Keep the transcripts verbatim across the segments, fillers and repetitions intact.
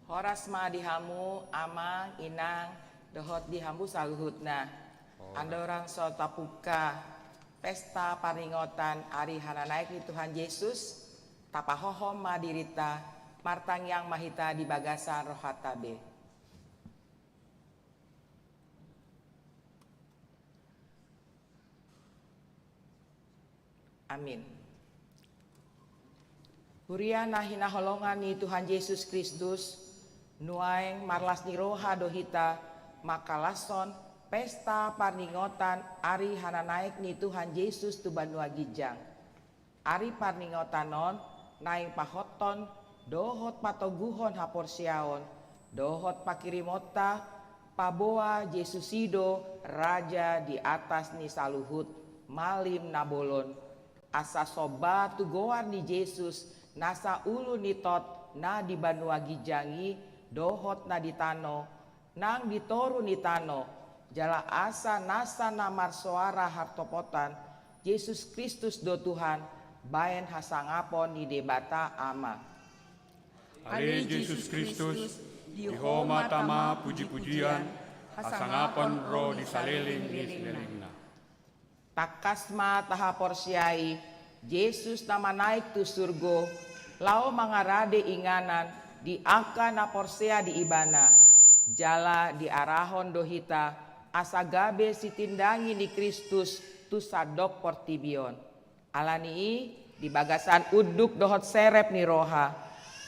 Horas ma di hamu amang, inang, dohot di hamu saluhutna. Andorang so tapungka pesta parningotan ari hananaek ni Tuhan Jesus, tapahohom ma dirinta, martangiang ma hita di bagasan rohanta be. Amin. Huria na hinaholongan ni Tuhan Jesus Kristus, nuaeng marlas ni roha do hita mangkalashon pesta parningotan ari hananaek ni Tuhan Jesus tu banua ginjang. Ari parningotan on naeng pahothon dohot patoguhon haporseaon, dohot pangkirimonta paboa Jesus i do Raja di atas ni saluhut malim na bolon. Asa somba tu goar ni Jesus, nasa ulu ni tot na di banua ginjang i, dohot na di tano, nang di toru ni tano, jala asa nasa na marsoara hatopotan, Jesus Kristus do Tuhan, baen hasangapon ni Debata Ama. Ale Jesus Kristus, di Ho ma tama pujipujian, hasangapon ro di saleleng ni salelengna. Tangkas ma tahaporseai Jesus na manaek tu surgo, laho mangarade inganan di angka na porsea di Ibana. Jala diarahon do hita asa gabe sitindangi ni Kristus tu sandok portibi on. Ala ni i, di bagasan unduk dohot serep ni roha,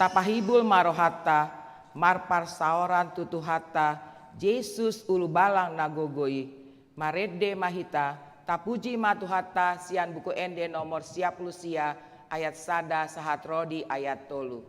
tapahibul ma rohanta marparsaoran tu Tuhanta Jesus Ulubalang na gogo i. Marende ma hita, tapuji ma Tuhanta sian Buku Ende nomor sia pulu sia, ayat sada sahat ro di ayat tolu.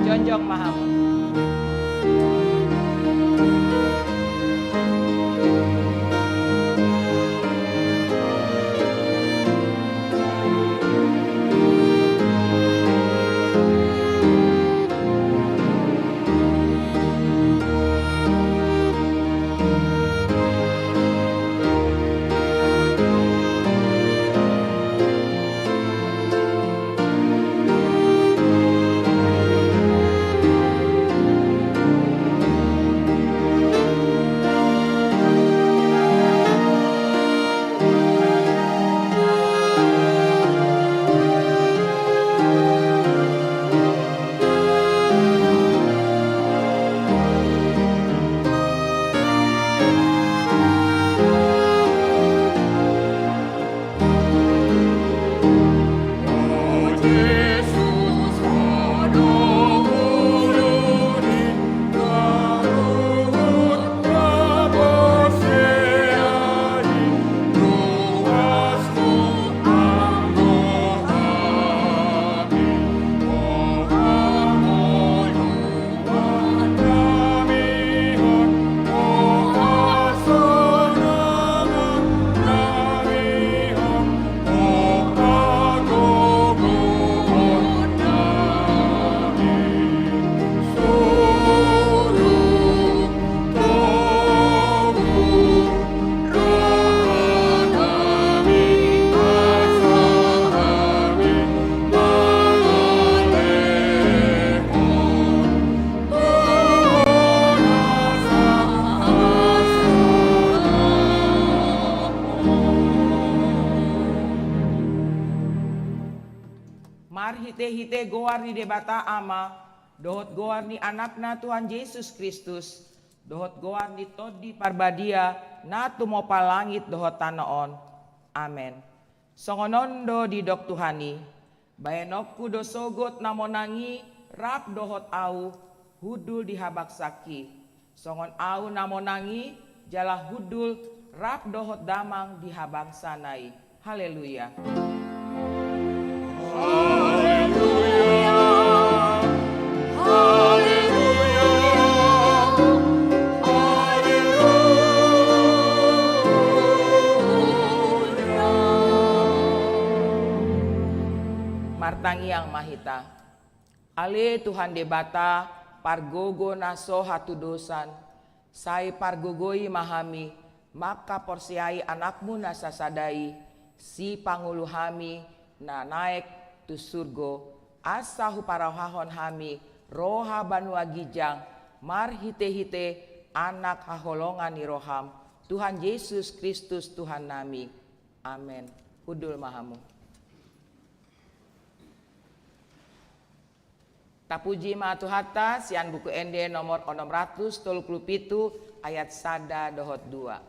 Jongjong ma hamu. Marhitehite goar ni Debata Ama, dohot goar ni Anakna Tuhan Jesus Kristus, dohot goar ni Tondi Parbadia, na tumompa langit dohot tano on. Amen. Songon on do didok Tuhan i: Baenonku do sogot na monang i rap dohot ahu, hundul di habangsangki. Songon ahu na monang i, jala hundul rap dohot damang di habangsana i. Haleluya. Haleluya. Haleluya. Haleluya. Martangiang ma hita. Ale Tuhan Debata, pargogo na so hatudosan, sai pargogoi ma hami mangkaporseai Anakmu na sasada i, sipangolu hami na naek tu surgo, asa huparrohahon hami roha banua ginjang marhitehite Anak haholongan ni roham, Tuhan Jesus Kristus Tuhannami. Amen. Hundul ma hamu. Tapuji ma Tuhanta sian Buku Ende nomor onom ratus tolu pulu pitu, ayat sada dohot dua.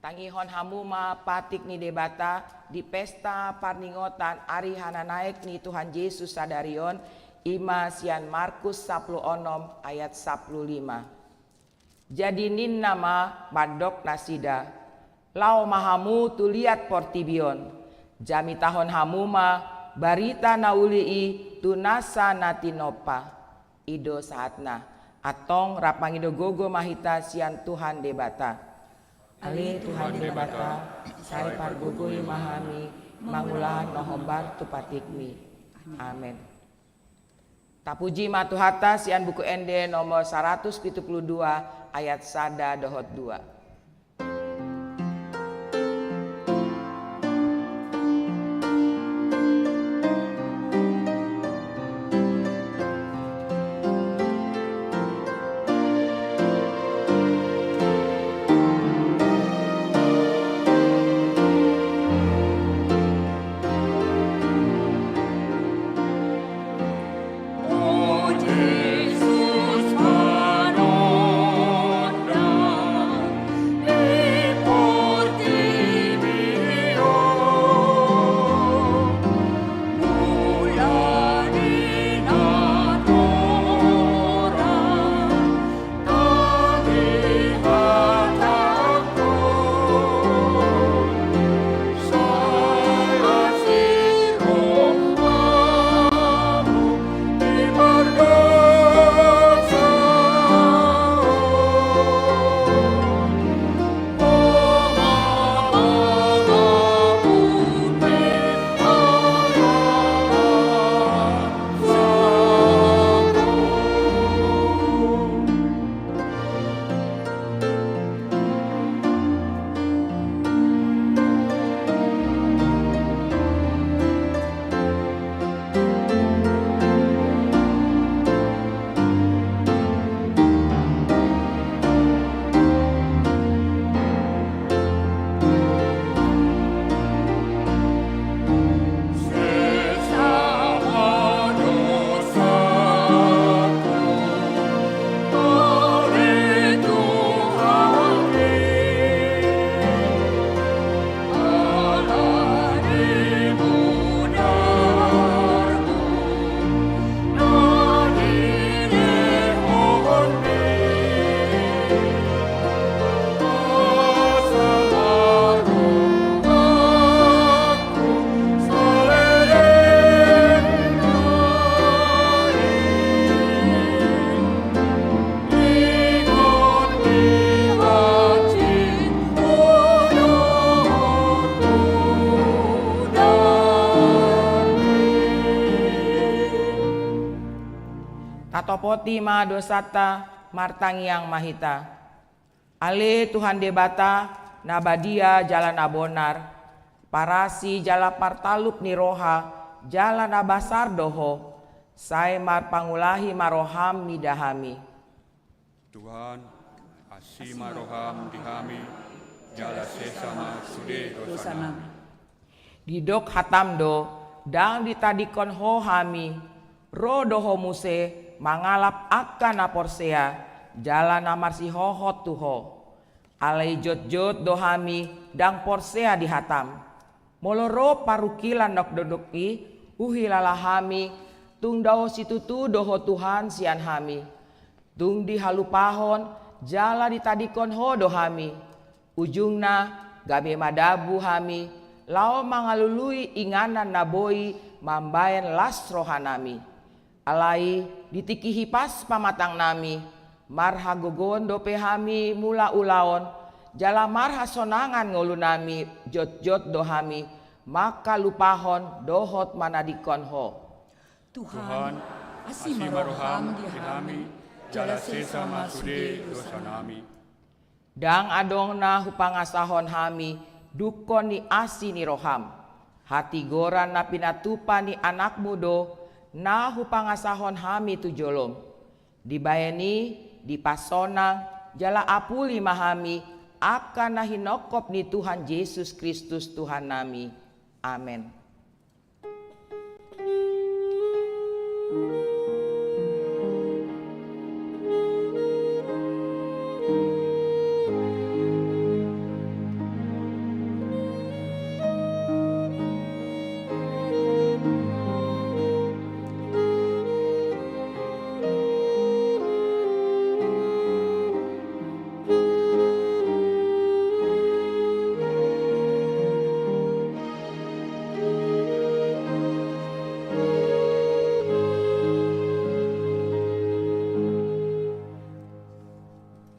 Tangihon hamu ma patik ni Debata di pesta parningotan ari hananaek ni Tuhan Jesus sadari on, i ma sian Markus sampulu onom ayat sampulu lima. Jadi ninna ma mandok nasida: Laho ma hamu tu liat portibi on, jamitahon hamu ma barita na uli i tu nasa na tinompa. I do sahatna. Antong rap mangido gogo ma hita sian Tuhan Debata. Ale Tuhan Debata, sai pargogoi ma hami mangulahon na hombar tu patikmi. Amen. Tapuji ma Tuhanta sian Buku Ende nomor saratus pitu pulu dua ayat sada dohot dua. Topoti ma dosanta, martangiang ma hita. Ale Tuhan Debata, na badia jala na bonar, parasi jala partalup ni roha, jala na basar do Ho, sai marpangulahi ma roham mida hami. Tuhan, asi ma roham di hami, jala sesa ma sude dosanami. Didok hatam do, ndang ditadingkon Ho hami, ro do Ho muse mangalap angka na porsea, jala na marsihohot tu Ho. Alai jotjot do hami ndang porsea di hatam. Molo ro parungkilon nang donok i, huhilala hami, tung dao situtu do Ho Tuhan sian hami. Tung dihalupahon, jala ditadingkon Ho do hami. Ujungna, gabe madabu hami, laho mangalului inganan na boi mambaen las rohanami. Alai, di tingki hipas pamatangnami, marhagogoon dope hami mula ulaon, jala marhasonangan ngolunami jotjot do hami, mangkalupahon dohot manadingkon Ho. Tuhan, asi ma roham di hami, jala sesa ma sude dosanami. Ndang adong na hupangasahon hami dungkon ni asi ni roham. Hatigoran na pinatupa ni Anakmu do na hupangasahon hami tu jolom. Dibaen i, dipasonang, jala apuli ma hami, angka na hinongkop ni Tuhan Jesus Kristus Tuhannami. Amen.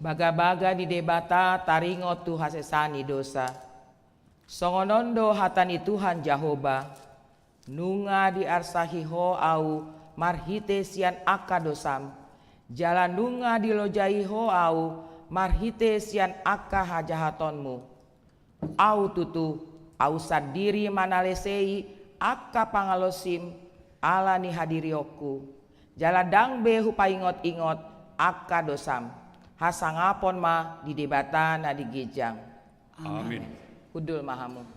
Bagabaga ni Debata taringot tu hasesaan ni dosa. Songon on do hata ni Tuhan Jahowa: Nunga diarsahi ho ahu marhite sian angka dosam, jala nunga dilojai ho ahu marhite sian angka hajahatonmu. Ahu tutu, ahu sandiri manalesei angka pangalaosim ala ni hadirionku, jala ndang be hupaingot-ingot angka dosam. Hasangapon ma di Debata na di ginjang. Amin. Hundul ma hamu.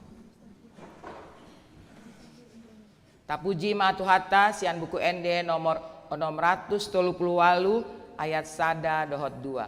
Tapuji ma Tuhanta sian Buku Ende nomor onom ratus tolu pulu ualu, ayat sada dohot dua.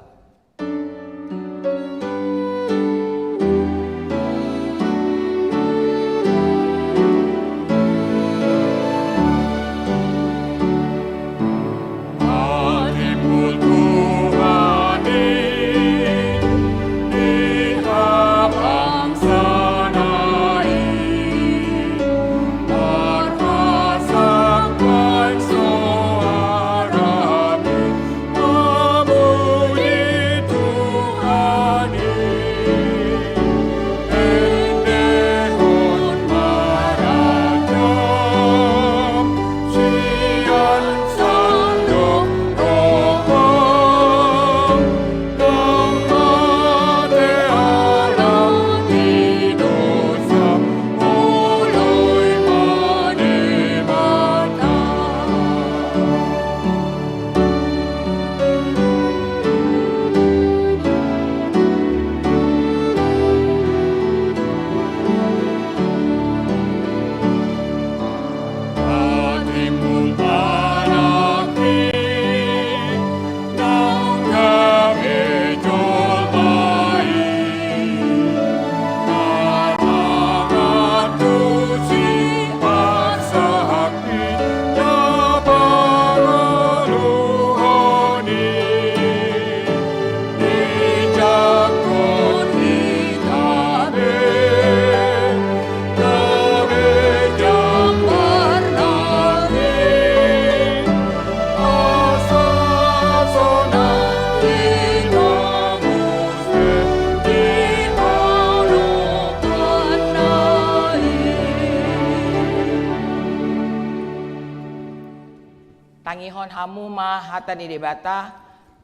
Tangihon hamu ma hata ni Debata,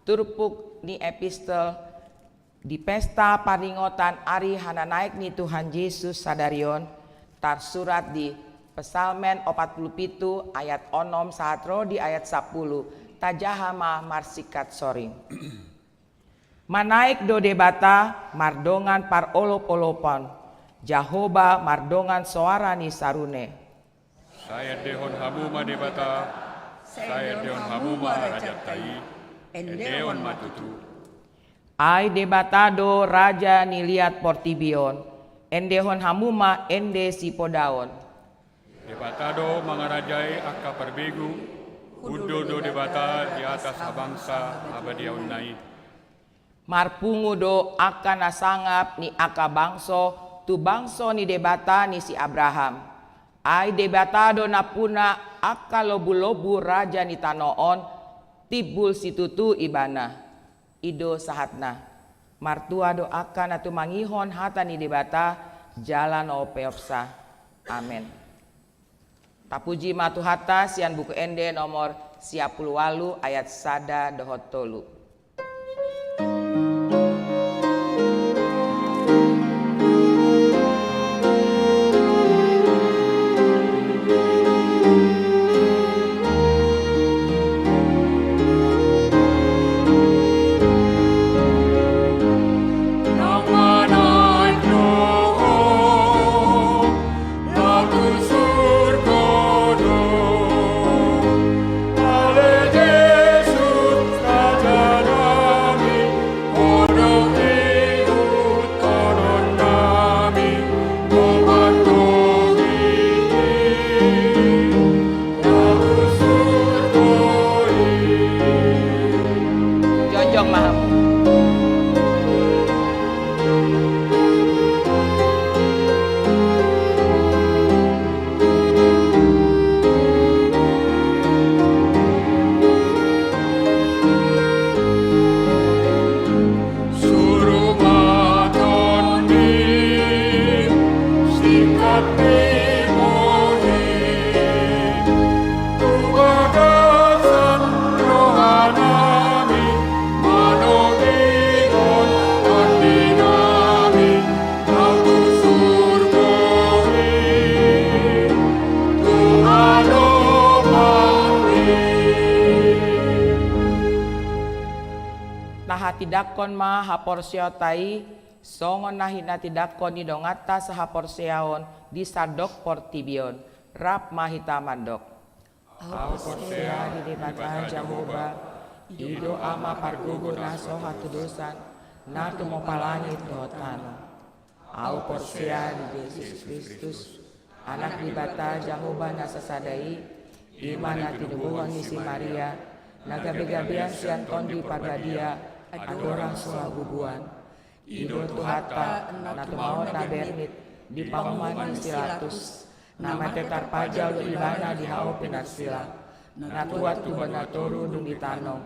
turpuk ni epistel di pesta paringotan ari hananaek ni Tuhan Jesus sadari on, tarsurat di Psalmen opat pulu pitu ayat onom sahat ro di ayat sampulu, tajaha ma marsingkat soring. Manaek do Debata mardongan parolopolopon, Jahowa mardongan soara ni sarune. Sai endehon hamu ma Debata, sai endehon hamu ma rajanta i, endehon ma tutu. Ai Debata do raja ni liat portibi on, endehon hamu ma ende sipodaon. Debata do mangarajai angka parbegu, hundul do Debata di atas habangsa habadiaonna i. Marpungu do angka na sangap ni angka bangso tu bangso ni Debata ni si Abraham. Ai Debata do nampuna angka lombulombur raja ni tano on, timbul situtu ibana. I do sahatna. Martua do angka na tumangihon hata ni Debata jala na peopsa. Amen. Tapuji ma Tuhanta sian Buku Ende nomor sia pulu ualu ayat sada dohot tolu. Jongjong ma hamu. Suru ma Tondi, singkat ni bohi, tu bagasan rohanami, manogihon Tondi nami, laho tu surgo i, tu hadopanmi. Tahatindangkon ma haporseaonta i, songon na hinatindangkon ni donganta sahaporseaon di sandok portibi on. Rap ma hita mandok. Ahu porsea di Debata Jahowa, i do Ama pargogo na so hatudosan, na tumompa langit dohot tano. Ahu porsea di Jesus Kristus, Anak Debata Jahowa na sasada i, i ma na tinubuhon ni si Maria, na gabegabean sian Tondi Parbadia, andorang so habubuan. I do Tuhanta, na tumaon na bernit di panguhuman ni si Latus, na mate tarpajal do ibana di hau pinarsilang, na tuat tu banua toru dung ditanom,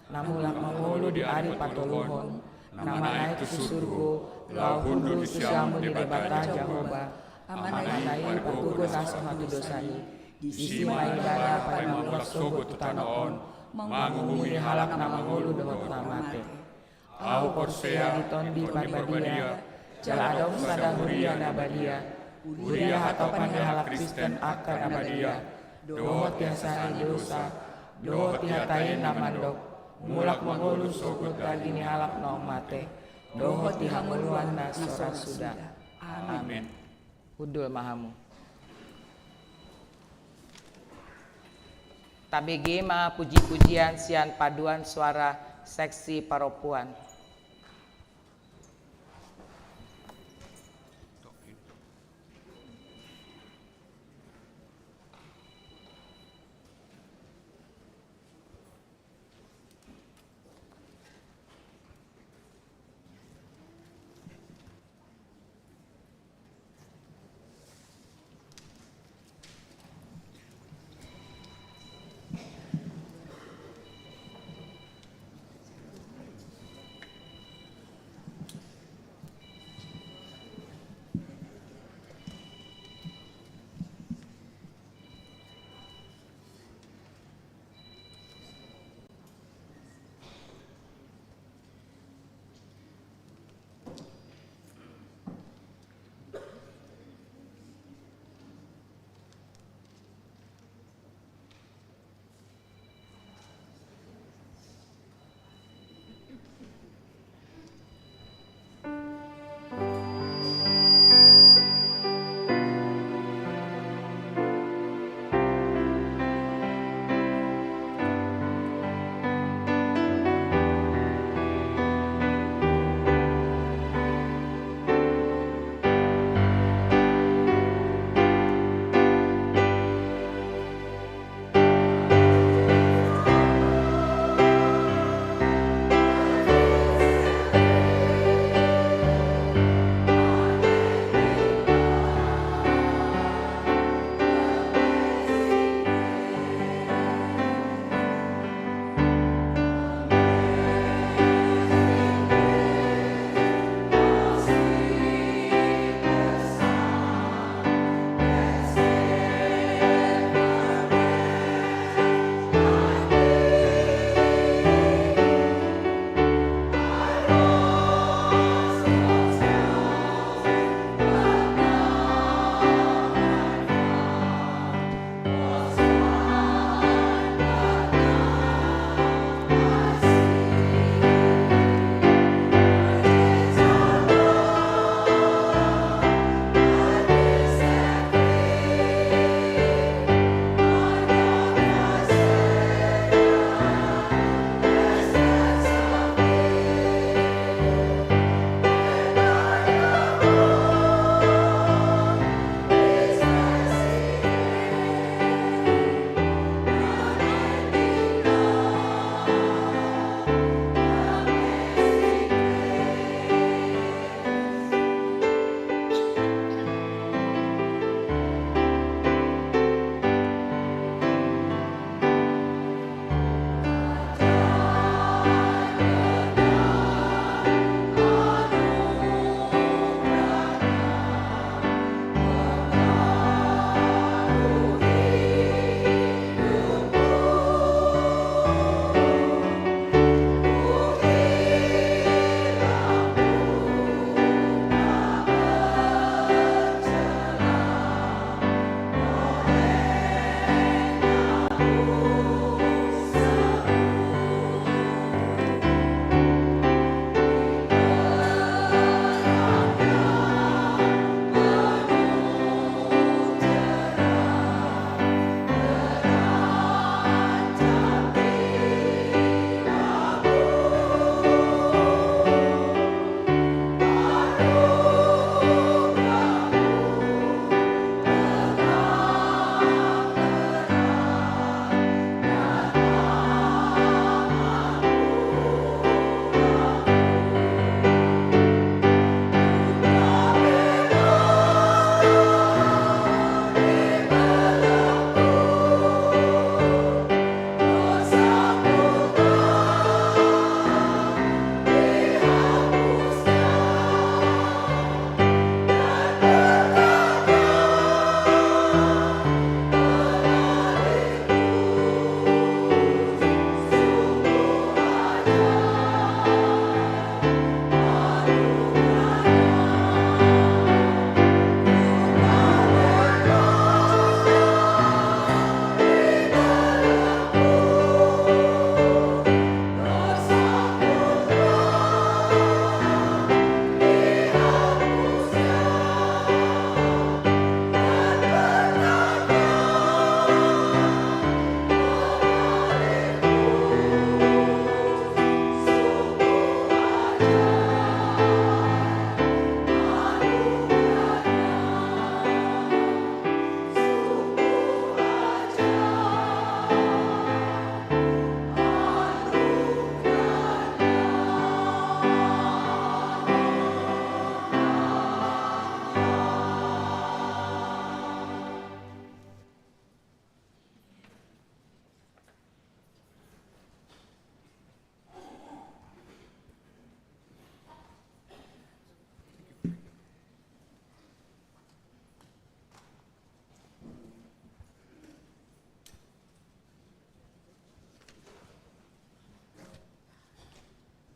na mulak mangolu di ari patoluhon, na manaek tu surgo, laho hundul tu siamun ni Debata Jahowa, Amana i pargogo na so hatudosan i. Disi ma ibana paima mulak sogot tu tano on, manguhupi halak na mangolu dohot na mate. Ahu porsea di Tondi Parbadia, jala adong sada huria na badia, huria hatopan ni halak Kristen angka na badia, dohot di hasesaan ni dosa, dohot di hata i na mandok, mulak mangolu sogot daging ni halak naung mate, dohot di hangoluan na so ra suda. Amen. Hundul ma hamu. Tabege ma puji-pujian sian paduan suara seksi parompuan.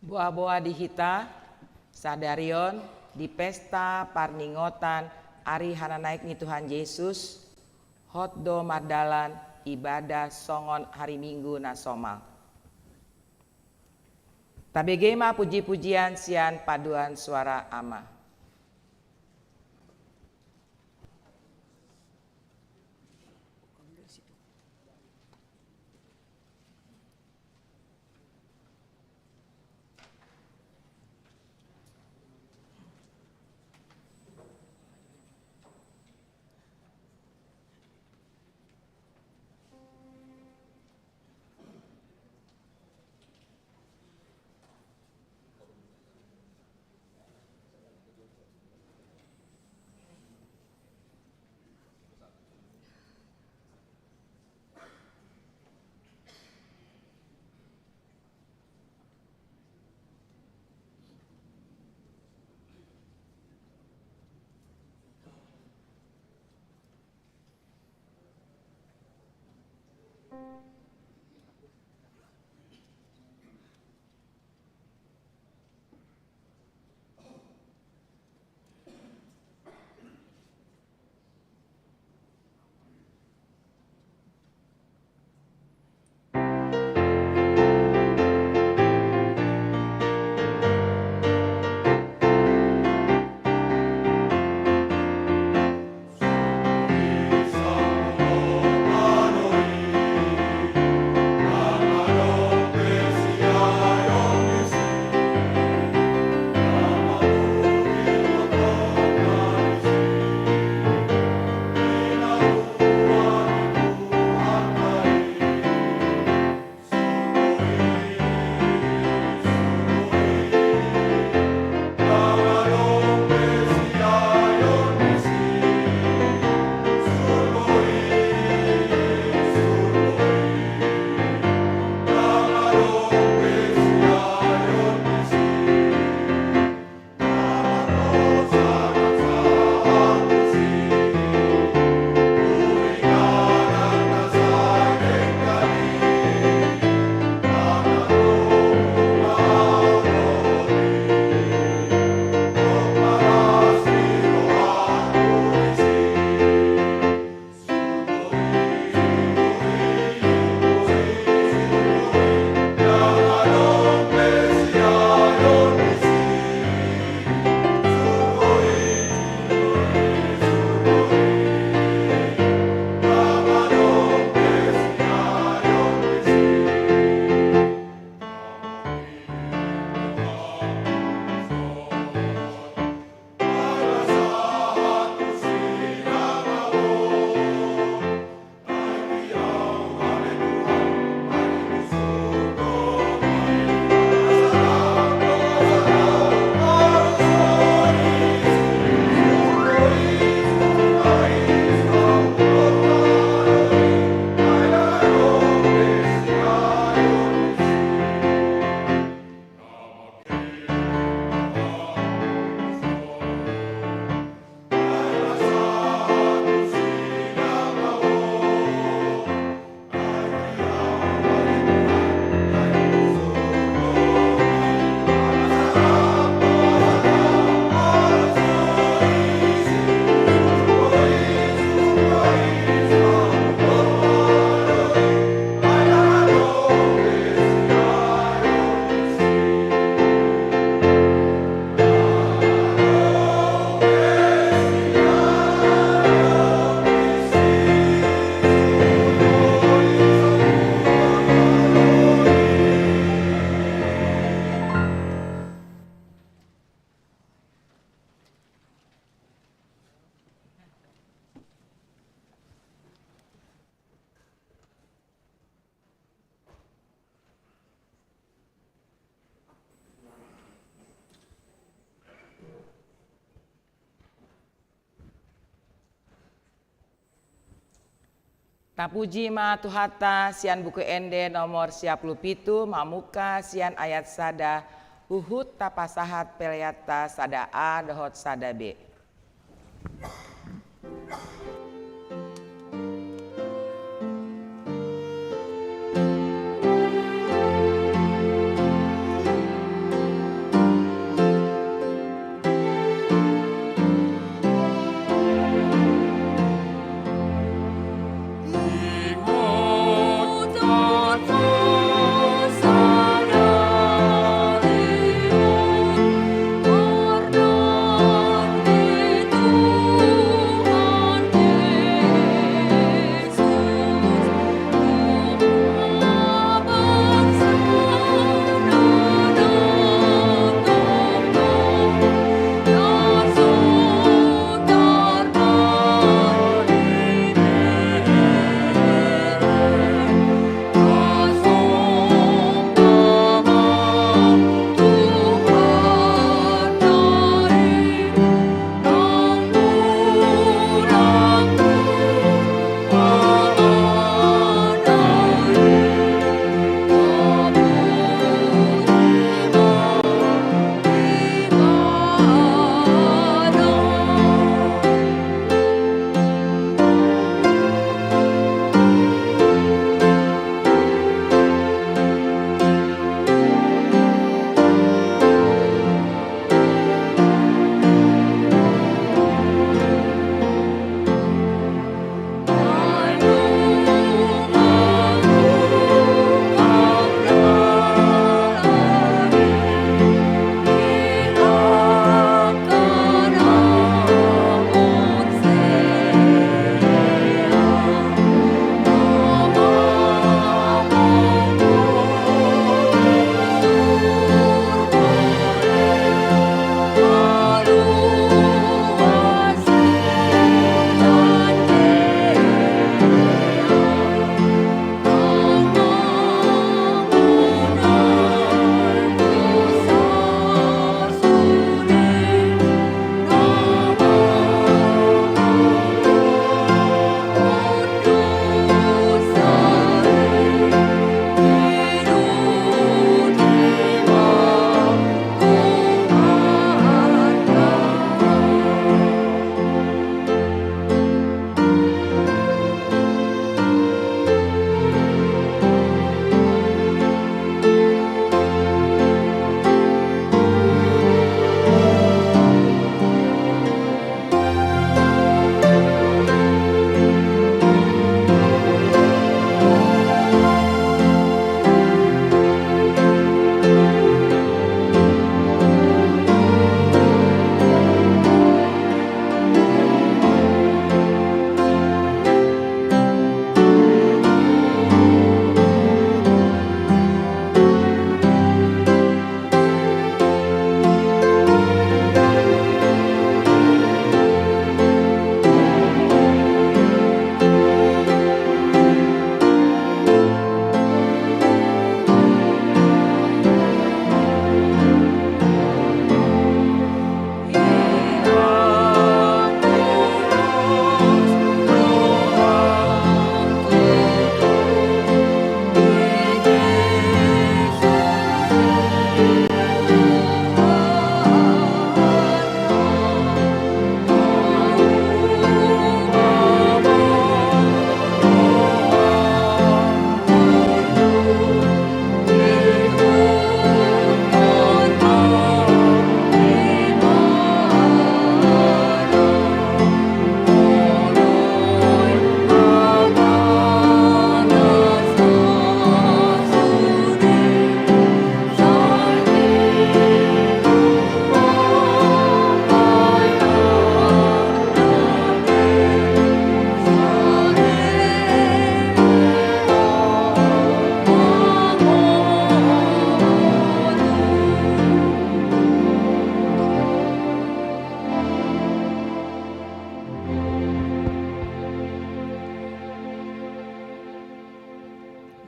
Boa-boa di hita, sadari on di pesta parningotan ari hananaek ni Tuhan Jesus, hot do mardalan ibadah songon hari Minggu na somal. Tabege ma puji-pujian sian paduan suara Ama. Tapuji ma Tuhanta. Sian Buku Ende nomor sia pulu pitu, mamungka sian ayat sada, huhut tapasahat peleanta sada A dohot sada B.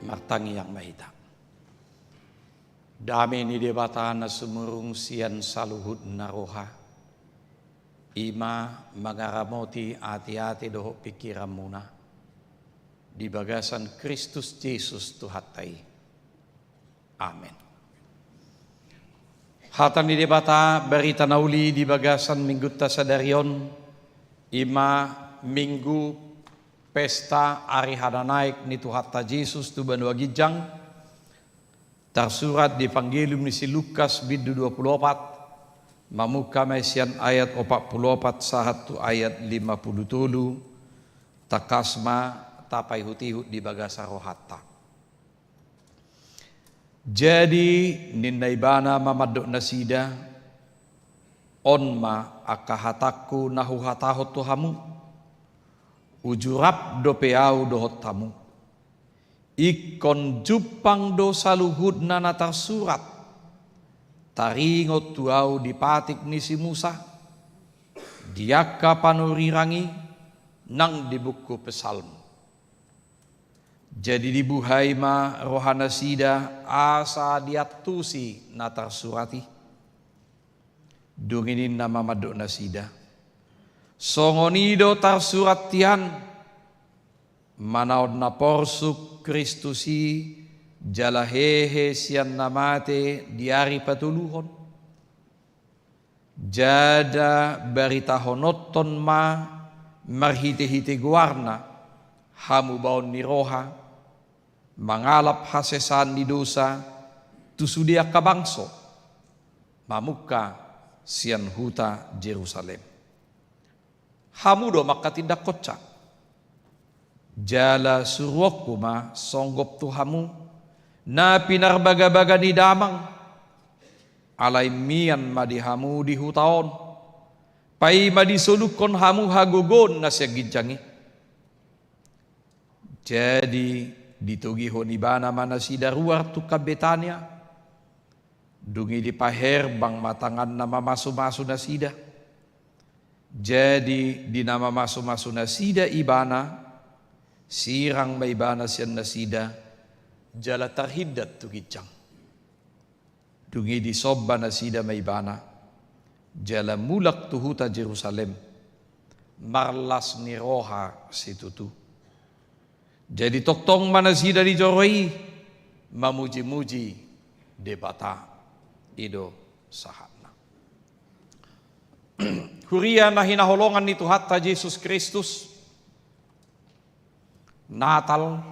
Martangiang ma hita. Dame ni Debata na sumurung sian saluhutna roha, i ma mangaramoti ateate dohot pingkiranmuna di bagasan Kristus Jesus Tuhanta i. Amen. Hata ni Debata, barita na uli di bagasan minggunta sadari on, i ma minggu pesta ari hananaek ni Tuhanta Jesus tu banua ginjang, tarsurat di Evangelium ni si Lukas bindu dua pulu opat, mamungka ma i sian ayat opat pulu opat sahat tu ayat lima pulu tolu, tangkas ma tapaihutihut di bagasan rohanta. Jadi ninna ibana ma mandok nasida: On ma angka hatangku na huhatahon tu hamu. Uju rap dope ahu dohot hamu. Ingkon jumpang do saluhutna na tarsurat, taringot tu ahu di patik ni si Musa, di angka panurirang i, nang di buku Psalm. Jadi dibuhai ma rohanasida asa diantusi na tarsurat i. Dung i ninna ma mandok nasida: Songon i do tarsurat hian, manaon na porsuk Kristus i, jala hehe sian na mate di ari patoluhon. Jala baritahononhon ma marhitehite goarna hamubaon ni roha, mangalap hasesaan ni dosa tu sude angka bangso, mamungka sian huta Jerusalem. Hamu do manghatindanghonsa. Jala suruonku ma songgop tu hamu na pinarbagabaga ni damang. Alai mian ma di hamu di huta on, paima disolukhon hamu hagogoon na sian ginjang i. Jadi ditogihon ibana ma nasida ruar tungkan Betania. Dung i dipaherbang ma tanganna mamasumasu nasida. Jadi di na mamasumasu nasida ibana, sirang ma ibana sian nasida, jala tarhindat tu ginjang. Dung i disomba nasida ma ibana, jala mulak tu huta Jerusalem, marlas ni roha situtu. Jadi tongtong ma nasida di joro i mamujimuji Debata. I do sahatna. Huria na hinaholongan ni Tuhanta Jesus Kristus, Natal,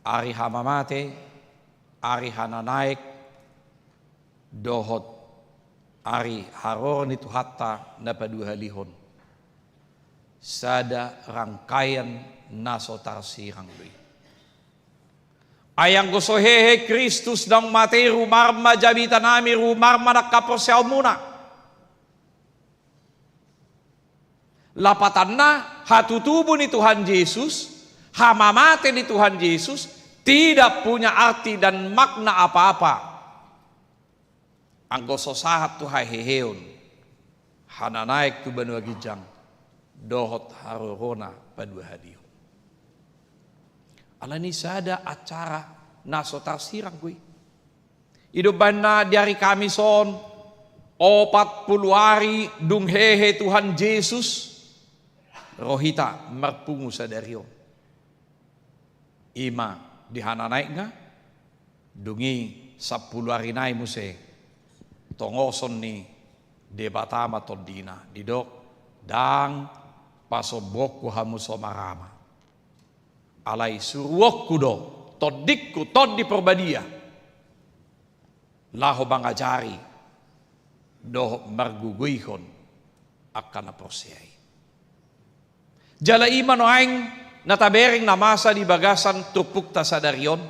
ari hamamate, ari hananaek, dohot ari haroro ni Tuhanta na paduahalihon, sada rangkaian na so tarsirang do i. Ai anggo so hehe Kristus naung mate, rumarma jabitanami, rumarma na haporseaonmuna. Lapatanna, hatutubu ni Tuhan Jesus, hamamate ni Tuhan Jesus tidak punya arti dan makna apa-apa anggo so sahat tu haheheon, hananaek tu banua ginjang, dohot harorona paduahalihon. Alani sada acara na so tarsirang do i. I do umbahen na di ari Kamis on, opat pulu ari dung hehe Tuhan Jesus, ro hita marpungu sadari on. I ma di hananaekna, dung i sampulu ari nai muse tongoson ni Debata ma tondina, didok: Ndang pasombuonku hamu so marama. Alai suruonku do Tondingku, Tondi Porbadia, laho mangajari dohot margogoihon angka na porsea i. Jala i ma nuaeng na tabereng na masa di bagasan turpukta sadari on.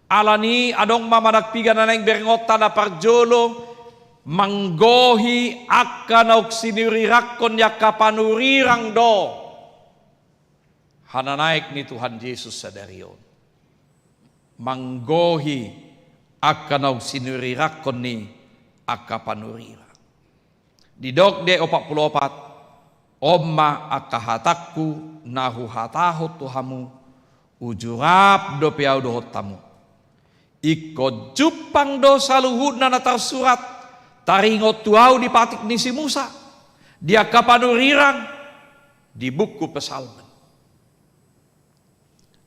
Alani adong ma manang piga na naeng berengonta, na parjolo, manggohi angka naung sinurirangkon ni angka panurirang do hananaek ni Tuhan Jesus sadari on. Manggohi angka naung sinurirangkon ni angka panurirang. Didok di opat pulu opat: On ma angka hatangku na huhatahon tu hamu, Uju rap dope ahu dohot hamu. Ingkon jumpang do saluhutna na tarsurat, taringot tu ahu di patik ni si Musa, di angka panurirang, di buku Psalmen.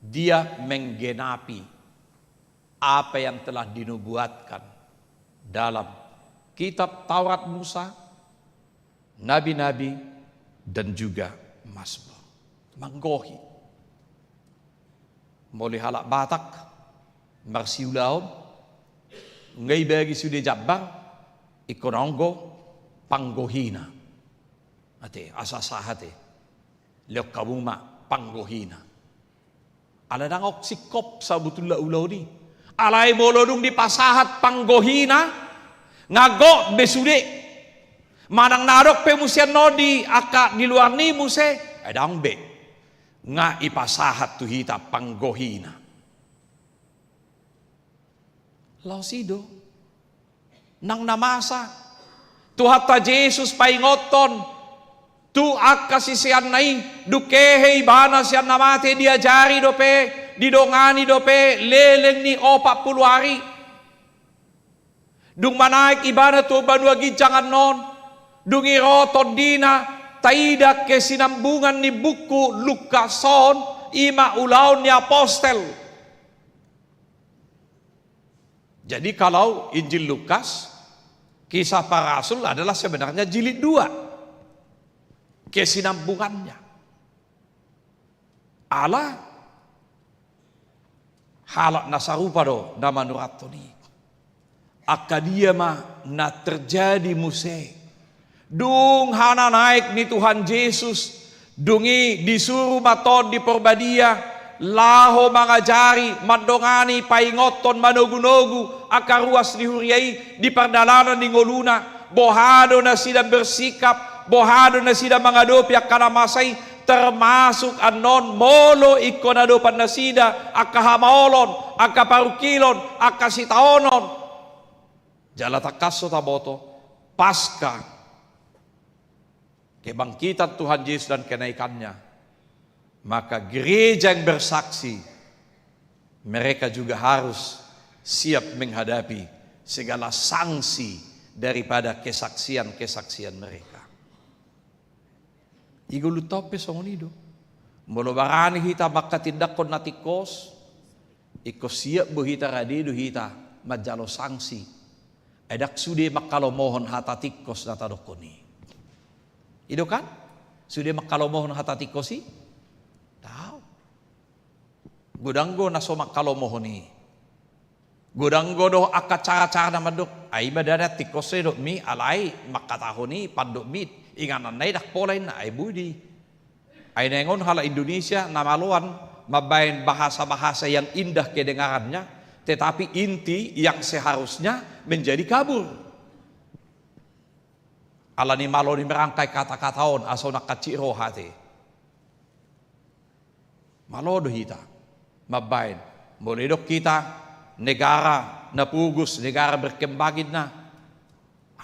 Dia menggenapi apa yang telah dinubuatkan dalam kitab Taurat Musa, nabi-nabi, dan juga Mazmur. Manggohi. Molo halak Batak marsiulaon, nunga ibagi sude jambar, ingkon adong do panggohina. Ate, asa sahat e. Lehon hamu ma panggohina. Ala ndang adong singkop sabotulna ulaon i. Alai molo dung dipasahat panggohina, nga gok be sude. Manang na adong pe muse annon di angka di luar ni muse, eh, ndang be. Nga ipasahat tu hita panggohina. Laos i do nang na masa Tuhanta Jesus paingothon tu angka siseanna i, dung hehe ibana sian na mate, diajari dope, didongani dope leleng ni opat pulu ari. Dung manaek ibana tu banua ginjang annon, dung i ro tondina, taida kesinambungan ni buku Lukas on, i ma Ulaon ni Apostel. Jadi kalau Injil Lukas, Kisah Para Rasul adalah sebenarnya jilid dua. Kesinambungannya. Ala halak na sarupa do na manurathon i. Angka dia ma na terjadi muse. Dung hananaek ni Tuhan Jesus, dung i disuru ma Tondi Porbadia laho mangajari, mandongani, paingothon, manogunogu angka ruas ni huria i di pardalanan ni ngoluna, boha do nasida bersikap, boha do nasida mangadopi angka na masa i, termasuk annon molo ingkon adopan nasida angka hamaolon, angka parungkilon, angka sitaonon. Jala tangkas do taboto, Paskah, kebangkitan Tuhan Yesus dan kenaikannya, maka gereja yang bersaksi, mereka juga harus siap menghadapi segala sanksi daripada kesaksian-kesaksian mereka. I goluhon pe songon i do. Molo barani hita manghatindanghon na tingkos, ingkon siap do hita, rade do hita manjalo sanksi. Ai ndang sude manghalomohon hata tingkos na tadokhon i. I do kan? Sude manghalomohon hata tingkos i? Dao. Godang do na so manghalomohon i. Godang do dohot angka cara-cara na mandok, ai ma da na tingkos i didokmi, alai manghatahon i pandokmi, inganan na i ndang pola inna, ai boi do i. Ai naeng on halak Indonesia na maloan mambaen bahasa-bahasa yang indah kedengarannya, tetapi inti yang seharusnya menjadi kabur. Alani malo ni merangkai kata-kata on, asa unang hansit roha ate. Malo do hita mambaen. Molo didok hita negara na pogos, negara berkembang inna,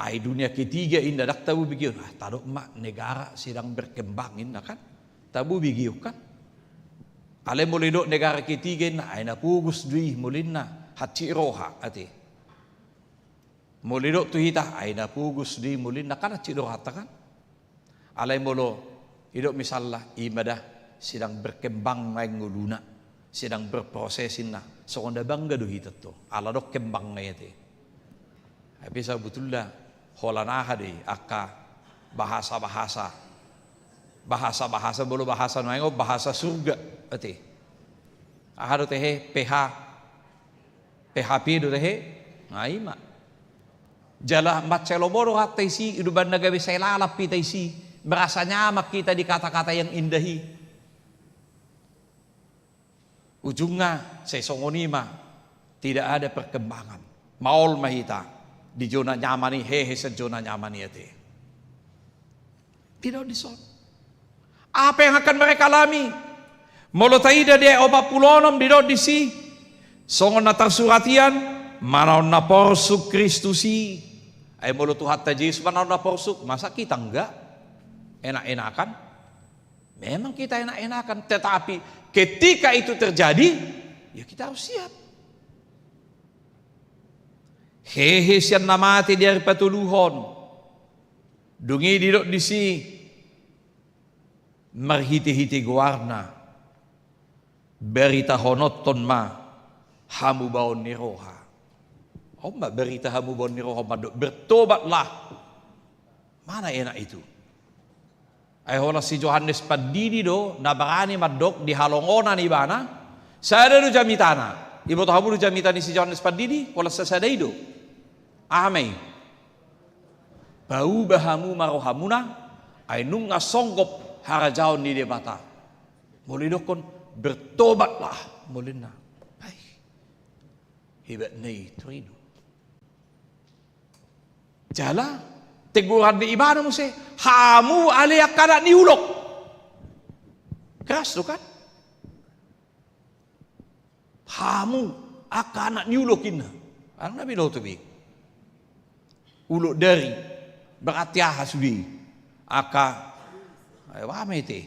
ai dunia ketiga inna, ndang tabo begeon. Ah, tadok ma negara sedang berkembang inna kan. Tabo begeon kan. Alai molo didok negara ketiga inna, ai na pogos do i molo inna, hansit roha ate. Molo didok tu hita, ai na pogos do i molo inna, kan hansit do rohanta kan. Alai molo didok misalna, i ma da sedang berkembang naeng ngoluna, sedang berproses inna, songon na bangga do hita tu, ala adong kembangna i ate. Tapi sabotulna holan aha do i angka bahasa-bahasa, bahasa-bahasa, molo bahasa nuaeng on bahasa surga ate. Aha do tehe, P H, P H P do tehe, na i ma. Jala mansai lomo do rohanta disi, umbahen na gabe sai lalap hita disi, merasa nyaman hita di kata-kata yang indah i. Ujungna sai songon i ma, tidak ada perkembangan. Maol ma hita di zona nyaman i, hehe sian zona nyaman i ate. Didok dison. Apa yang akan mereka alami? Molo taida di ayat opat pulu onom didok disi, songon na tarsurat ian, manaon na porsuk Kristus i. Ai molo Tuhanta Jesus manaon na porsuk, masa kita enggak? Enak-enakan. Memang kita enak-enakan, tetapi Ketika itu terjadi, ya kita harus siap. Hehe sian na mate di ari patoluhon. Dung i didok disi, marhite-hite goarna, baritahononhon ma hamubaon ni roha. On ma barita hamubaon ni roha, mandok bertobatlah. Mana enak itu? Ai holan si Johannes Pandidi do na barani mandok di halongonan ibana, sada do jamitana. Iboto hamu do jamita ni si Johannes Pandidi? Holan sasada i do. Aha ma i? Pauba hamu ma rohamuna, ai nunga songgop harajaon ni Debata. Molo idokkon, bertobatlah, molo ninna. Ai. Hebatna i, tor i do. Jala teguran ni ibana muse, hamu ale angka anak ni ulok. Keras do kan? Hamu angka anak ni ulok, inna. Ndang na binoto be. Ulok dari, berarti aha sude i? Angka, eh, wa ma ate.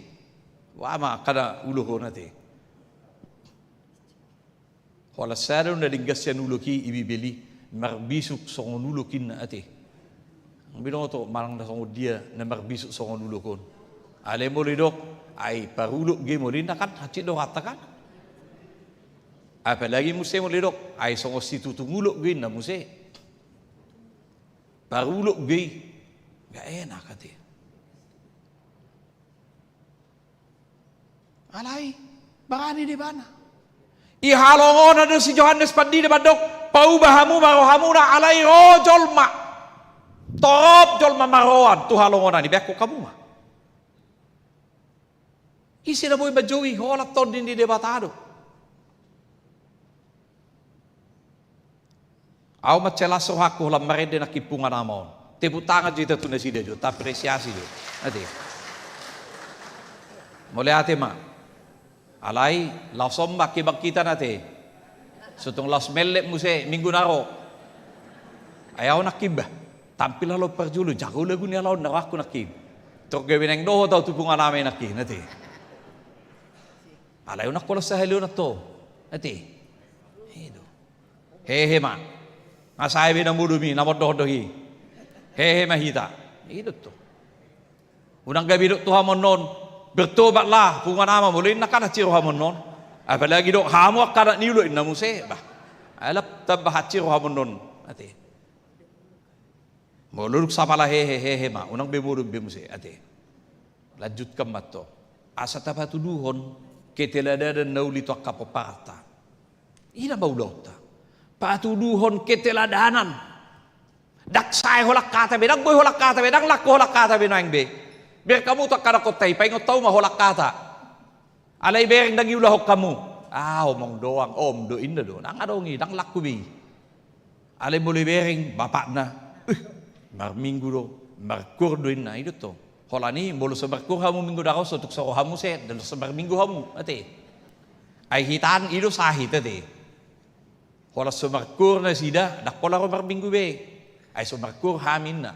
Wa ma angka anak ulok on ate. Holan sada do na denggan sian ulok i, i Bibel i, marbisuk songon ulok, inna ate. Ndang binoto manang na songon dia na marbisuk songon ulok on. Alai molo idok, ai parulok do i, molo ninna kan hansit do rohanta kan. Apalagi muse molo idok, ai songon situtung ulok do i, inna muse. Parulok do i. Nggak enak ate. Alai barani do ibana. I halongonan do si Johannes Pandidi mandok, pauba hamu ma rohamuna, alai ro jolma. Torop jolma marroan tu halongonan i, beakkon hamu ma. Ise na boi manjou i? Holan Tondi ni Debata do. Ahu mansai las rohangku holan marende nangkin punguan ama on. Tepuk tangan jo hita tu nasida jo, taapresiasi jo. Ate. Mauliate ma. Alai laos on ma kebangkitan ate. So tung laos mellek muse minggu na ro. Ai ahu nangkin bah, tampil halak parjolo, jago lagu ni halak on na rohangku nangkin. Tor gabe naeng dohot ahu tu punguan ama i nangkin ate. Alai unang holan sahali on, Anto. Ate. I do. Hehe ma. Nga sae be na modom i, na mondohondoh i. Hehe ma hita. I do, Anto. Unang gabe didok tu hamu annon, bertobatlah punguan ama, molo ninna kan hansit rohamuna annon. Apalagi didok hamu angka anak ni ulok, inna muse, bah. Ai lam tamba hansit rohamuna annon. Ate. Molo dung sapala hehe, hehe ma, unang be modom be muse, ate. Lanjutkan ma, Anto. Asa tapatuduhon keteladanan na uli tu angka pomparanta. I ma ulaonta. Patuduhon keteladanan. Ndang sae holan hata be, ndang boi holan hata be, ndang langku holan hata be nuaeng be. Bereng hamu tu angka anakhonta i, paingot hamu ma holan hata. Alai bereng ndang iulahon hamu. Ah, omong doang, om do, inna do. Ndang adong i, ndang langku be i. Alai molo ibereng bapakna, uh, marminggu do, markur do, inna, i do, Anto. Holan i molo so markur hamu minggu na ro, so tung so ro hamu muse, ndang so marminggu hamu, ate. Ai hita an i do sahit, ate. Holan so markur nasida, ndang pola ro marminggu be. Ai so markur hami, inna.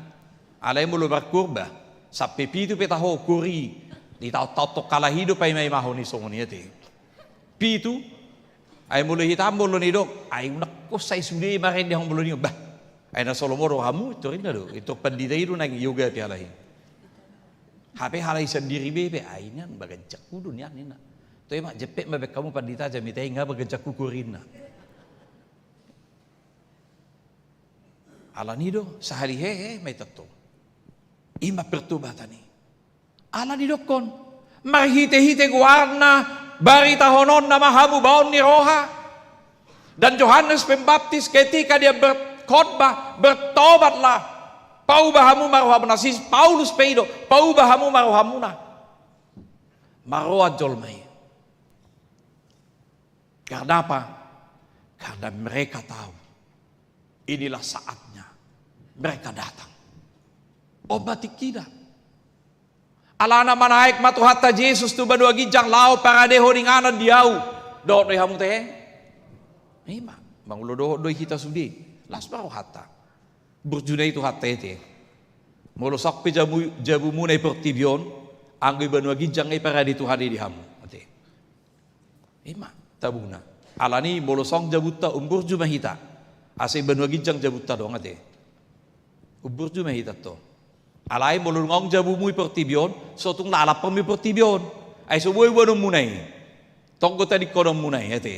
Alai molo markur, bah, sampe pitu pe taho kur i, ditaontaonhon halak i do paimaimahon i songon i, ate. Pitu. Ai molo hita an molo nidok, ai unang holan sai sude marende hamu molo nion, bah. Ai na so lomo do hamu, tor inna do, tor pandita i do naeng iogapi halak i. Hape halak i sandiri be, be, ai nian baganjangku do nian, inna. Toe ma, jempek ma baen hamu pandita jamita i, nga baganjangku kur i, inna. Alani do, sahali hehe ma hita, Anto. I ma pertobatan i. Ala didokkon, marhitehite goarna, baritahononna ma hamubaon ni roha. Dan Johannes Pembaptis ketika dia berkhotbah, "Bertobatlah, pauba hamu ma rohamuna." Si Paulus pe i do, "Pauba hamu ma rohamuna." Marroan jolma i. Karena apa? Karena mereka tahu inilah saatnya mereka datang. On ma tingkina. Alana manaek ma Tuhanta Jesus tu banua ginjang laho paradehon inganan di ahu. Dohot do i hamu tehe? I ma, molo dohot do i hita sude, las ma rohanta. Burju na i Tuhanta i ate. Molo sahat pe jabu, jabumuna i portibi on, anggo i banua ginjang i parade Tuhan i di hamu ate. Ima tabuna. Alani molo songon jabunta umburju ma hita. Asa i banua ginjang jabunta dong ate. Umburju ma hita to. Alai molo nunga adong jabumu i portibi on, so tung lalap hamu i portibi on. Ai so boi boanonmuna i. Tonggo tadingkononmuna i ate.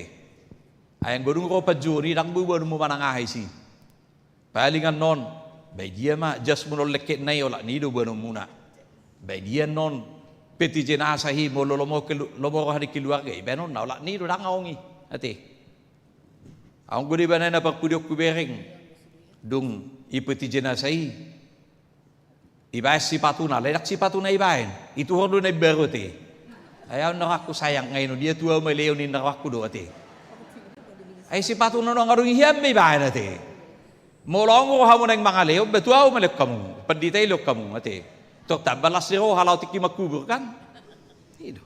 Ai anggo dung ro panjouon i ndang boi boanonmu manang aha isi. Paling annon, baen dia ma jasmu na lengketna i, olat ni i do boanonmuna. Baen dia annon peti jenazah i molo lomo kelu-, lomo roha ni keluarga i baenonna, olat ni i do ndang adong i. Ate. Adong do di bana na parpudi on hubereng. Dung i peti jenazah i. Ibaen sipatuna, alai ndang sipatuna ibaen. Ituhor do na imbaru ate. Ai ahu ninna rohangku sayang, nga i na dia tu ahu maleon ninna rohangku do ate. Ai sipatuna na adong i hian ma ibaen ate. Molo adong rohamu naeng mangaleon, ba tu ahu maleon hamu. Pandita i leon hamu ate. Tor tamba las ni roha laho tingki mangkubur kan. I do.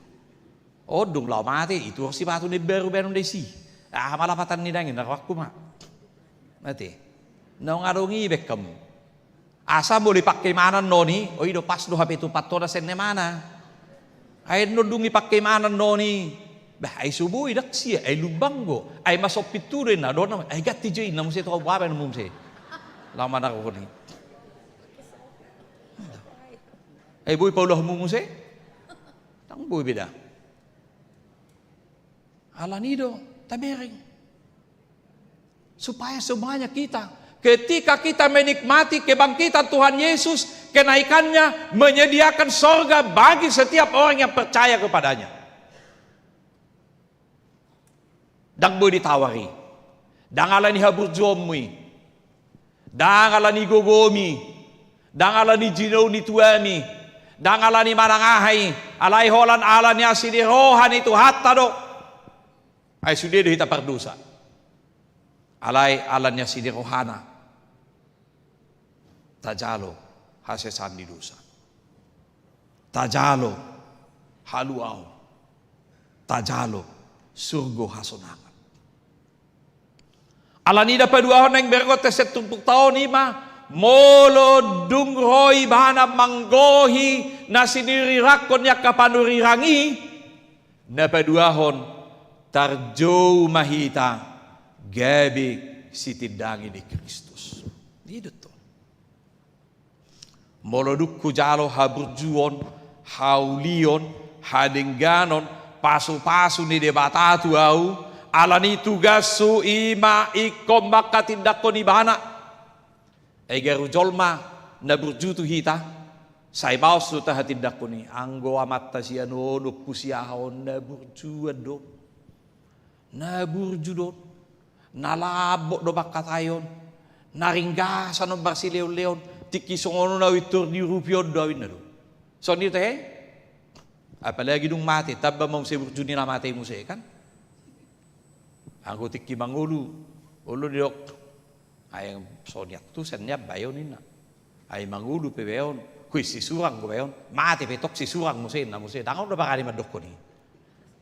On dung laho mate, ituhor sipatu na imbaru baenon disi. Aha ma lapatan ni dangin, ninna rohangku ma. Ate. Naung adong i baen hamu. Asa molo ipangke imanan non i, o i do pas do hape tu pantona sian na imana. Ai annon dung ipangke imanan non i. Bah, ai so boi ndang sia, ai lumbang do. Ai masompi tu do inna, dohot na, ai ganti jo inna muse tu ahu baenonmu muse. Laho manarhon i. Ai boi paulahonmu muse? Ndang boi beda. Alani i do tabereng. Supaya semuanya kita, ketika kita menikmati kebangkitan Tuhan Yesus, kenaikannya menyediakan sorga bagi setiap orang yang percaya kepadanya. Ndang boi ditawar i. Ndang alani haburjuonmu i. Ndang alani gogomi. Ndang alani jinou ni tuami. Ndang alani manang aha i. Alai holan alani asi ni roha ni Tuhanta do. Ai sude do hita pardosa. Alai alani asi ni rohana. Tajalo hasesaan ni dosa. Tajalo haluaon. Tajalo surgo hasonangan. Alani i na paduahon naeng bergot tes turpukta on ima, molo dung ro ibana manggohi na sinirirangkon ni angka panurirang i, na paduahon tarjou ma hita gabe sitindangi ni Kristus. I do tong. Molo dung hujalo haburjuon, haulion, hadengganon, pasupasu ni Debata tu ahu, alani tugashu ima ingkon mangkatindangkon ibana. Ai garu jolma na burju tu hita, sai maos do tahatindangkon i, anggo amanta sian on, ompu siaha on na burjuan do. Na burju do on, na lambok do mangkatai on, na ringgasan on marsileonleon, tingki songon on ahu intor diurupi on do ahu inna do. Songon i do tahe? Apalagi dung mate, tamba ma muse burju ni na mate i muse kan. Anggo tingki mangolu, olo didok. Ai so nian tu sian nian bae on inna. Ai mangolu pe bae on, kuis sisurang do bae on, mate pe tong sisurang muse inna muse, ndang adong do barani mandokkon i.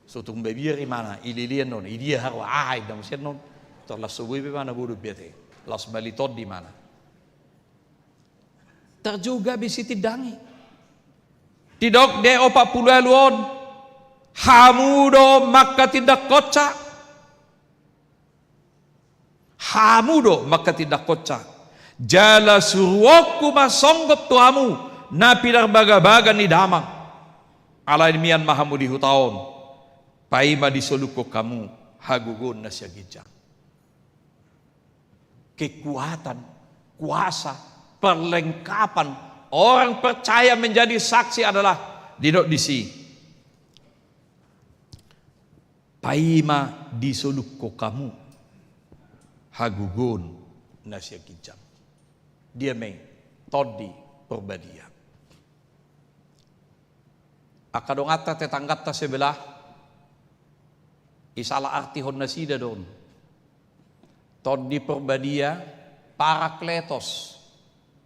So tung mabiar imana, ililian non, idia haroa aha inna muse non. Tor las so boi pe imana bodo biate. Las mali tondi imana. Tarjou gabe sitindangi. Didok di opat pulu ualu on, hamu do mangkatindangkonsa. Hamu do mangkatindangkonsa. Jala suruonku ma songgop tu hamu na pinarbagabaga ni damang. Alai mian ma hamu di huta on, paima disolukkon hamu hagogoon na sian ginjang. Kekuatan, kuasa, perlengkapan orang percaya menjadi saksi adalah didok disi. Paima disolukkon hamu hagogoon na sian ginjang. Dia ma i, Tondi Porbadia. Angka donganta tetangganta sebelah, i salah artihon nasida do on. Tondi Porbadia, Parakletos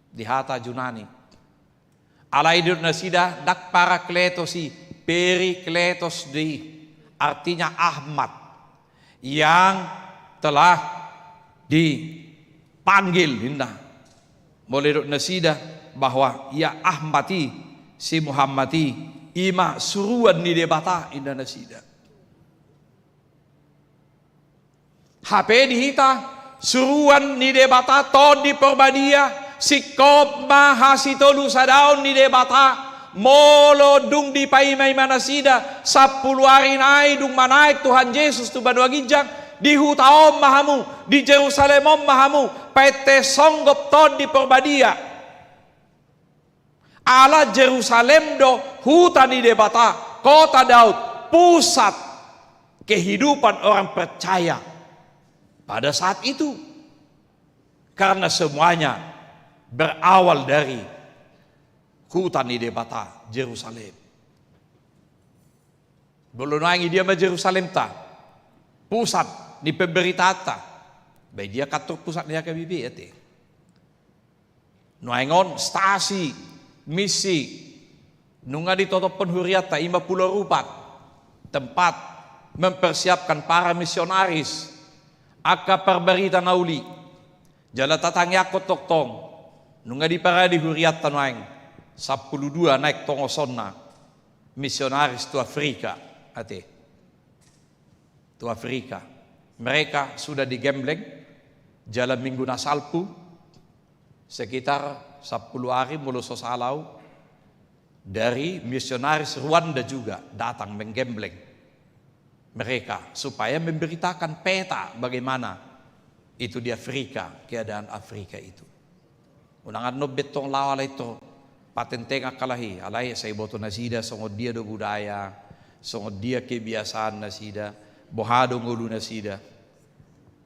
di hata Junani. Alai didok nasida ndang Parakletos i, Perikletos do i, artinya Ahmad yang telah dipanggil, ninna. Molo didok nasida bahwa ia Ahmad i, si Muhammad i, ima suruan ni Debata, ninna nasida. Hape di hita, suruan ni Debata Tondi Porbadia, singkop ma hasitolusadaon ni Debata, molo dung dipaimaima nasida sampulu ari nai dung manaek Tuhan Jesus tu banua ginjang, di huta on ma hamu, di Jerusalem on ma hamu, painte songgop Tondi Porbadia. Ala Jerusalem do huta ni Debata, kota Daud, pusat kehidupan orang percaya pada saat itu. Karena semuanya berawal dari huta ni Debata, Jerusalem. Molo nuaeng, idia ma Jerusalemta, pusat ni pemberitaanta? Ba idia kantor pusat ni H K B P, ate. Nuaeng on stasi, misi, nunga ditotophon hurianta, i ma Pulau Rupat, tempat mempersiapkan para misionaris, angka parbarita na uli. Jala tatangiangkon tongtong, nunga diparade hurianta nuaeng, sampulu dua naeng tongosonna misionaris tu Afrika, ate. Tu Afrika. Mereka sudah digembleng, jala minggu na salpu, sekitar sampulu ari molo so sala au, dari misionaris Rwanda juga datang menggembleng mereka, supaya memberitakan peta bagaimana itu di Afrika, keadaan Afrika itu. Unang annon be tong laho alai tong patentengan halak i, alai sai iboto nasida songon dia do budaya, songon dia kebiasaan nasida, boha do ngolu nasida.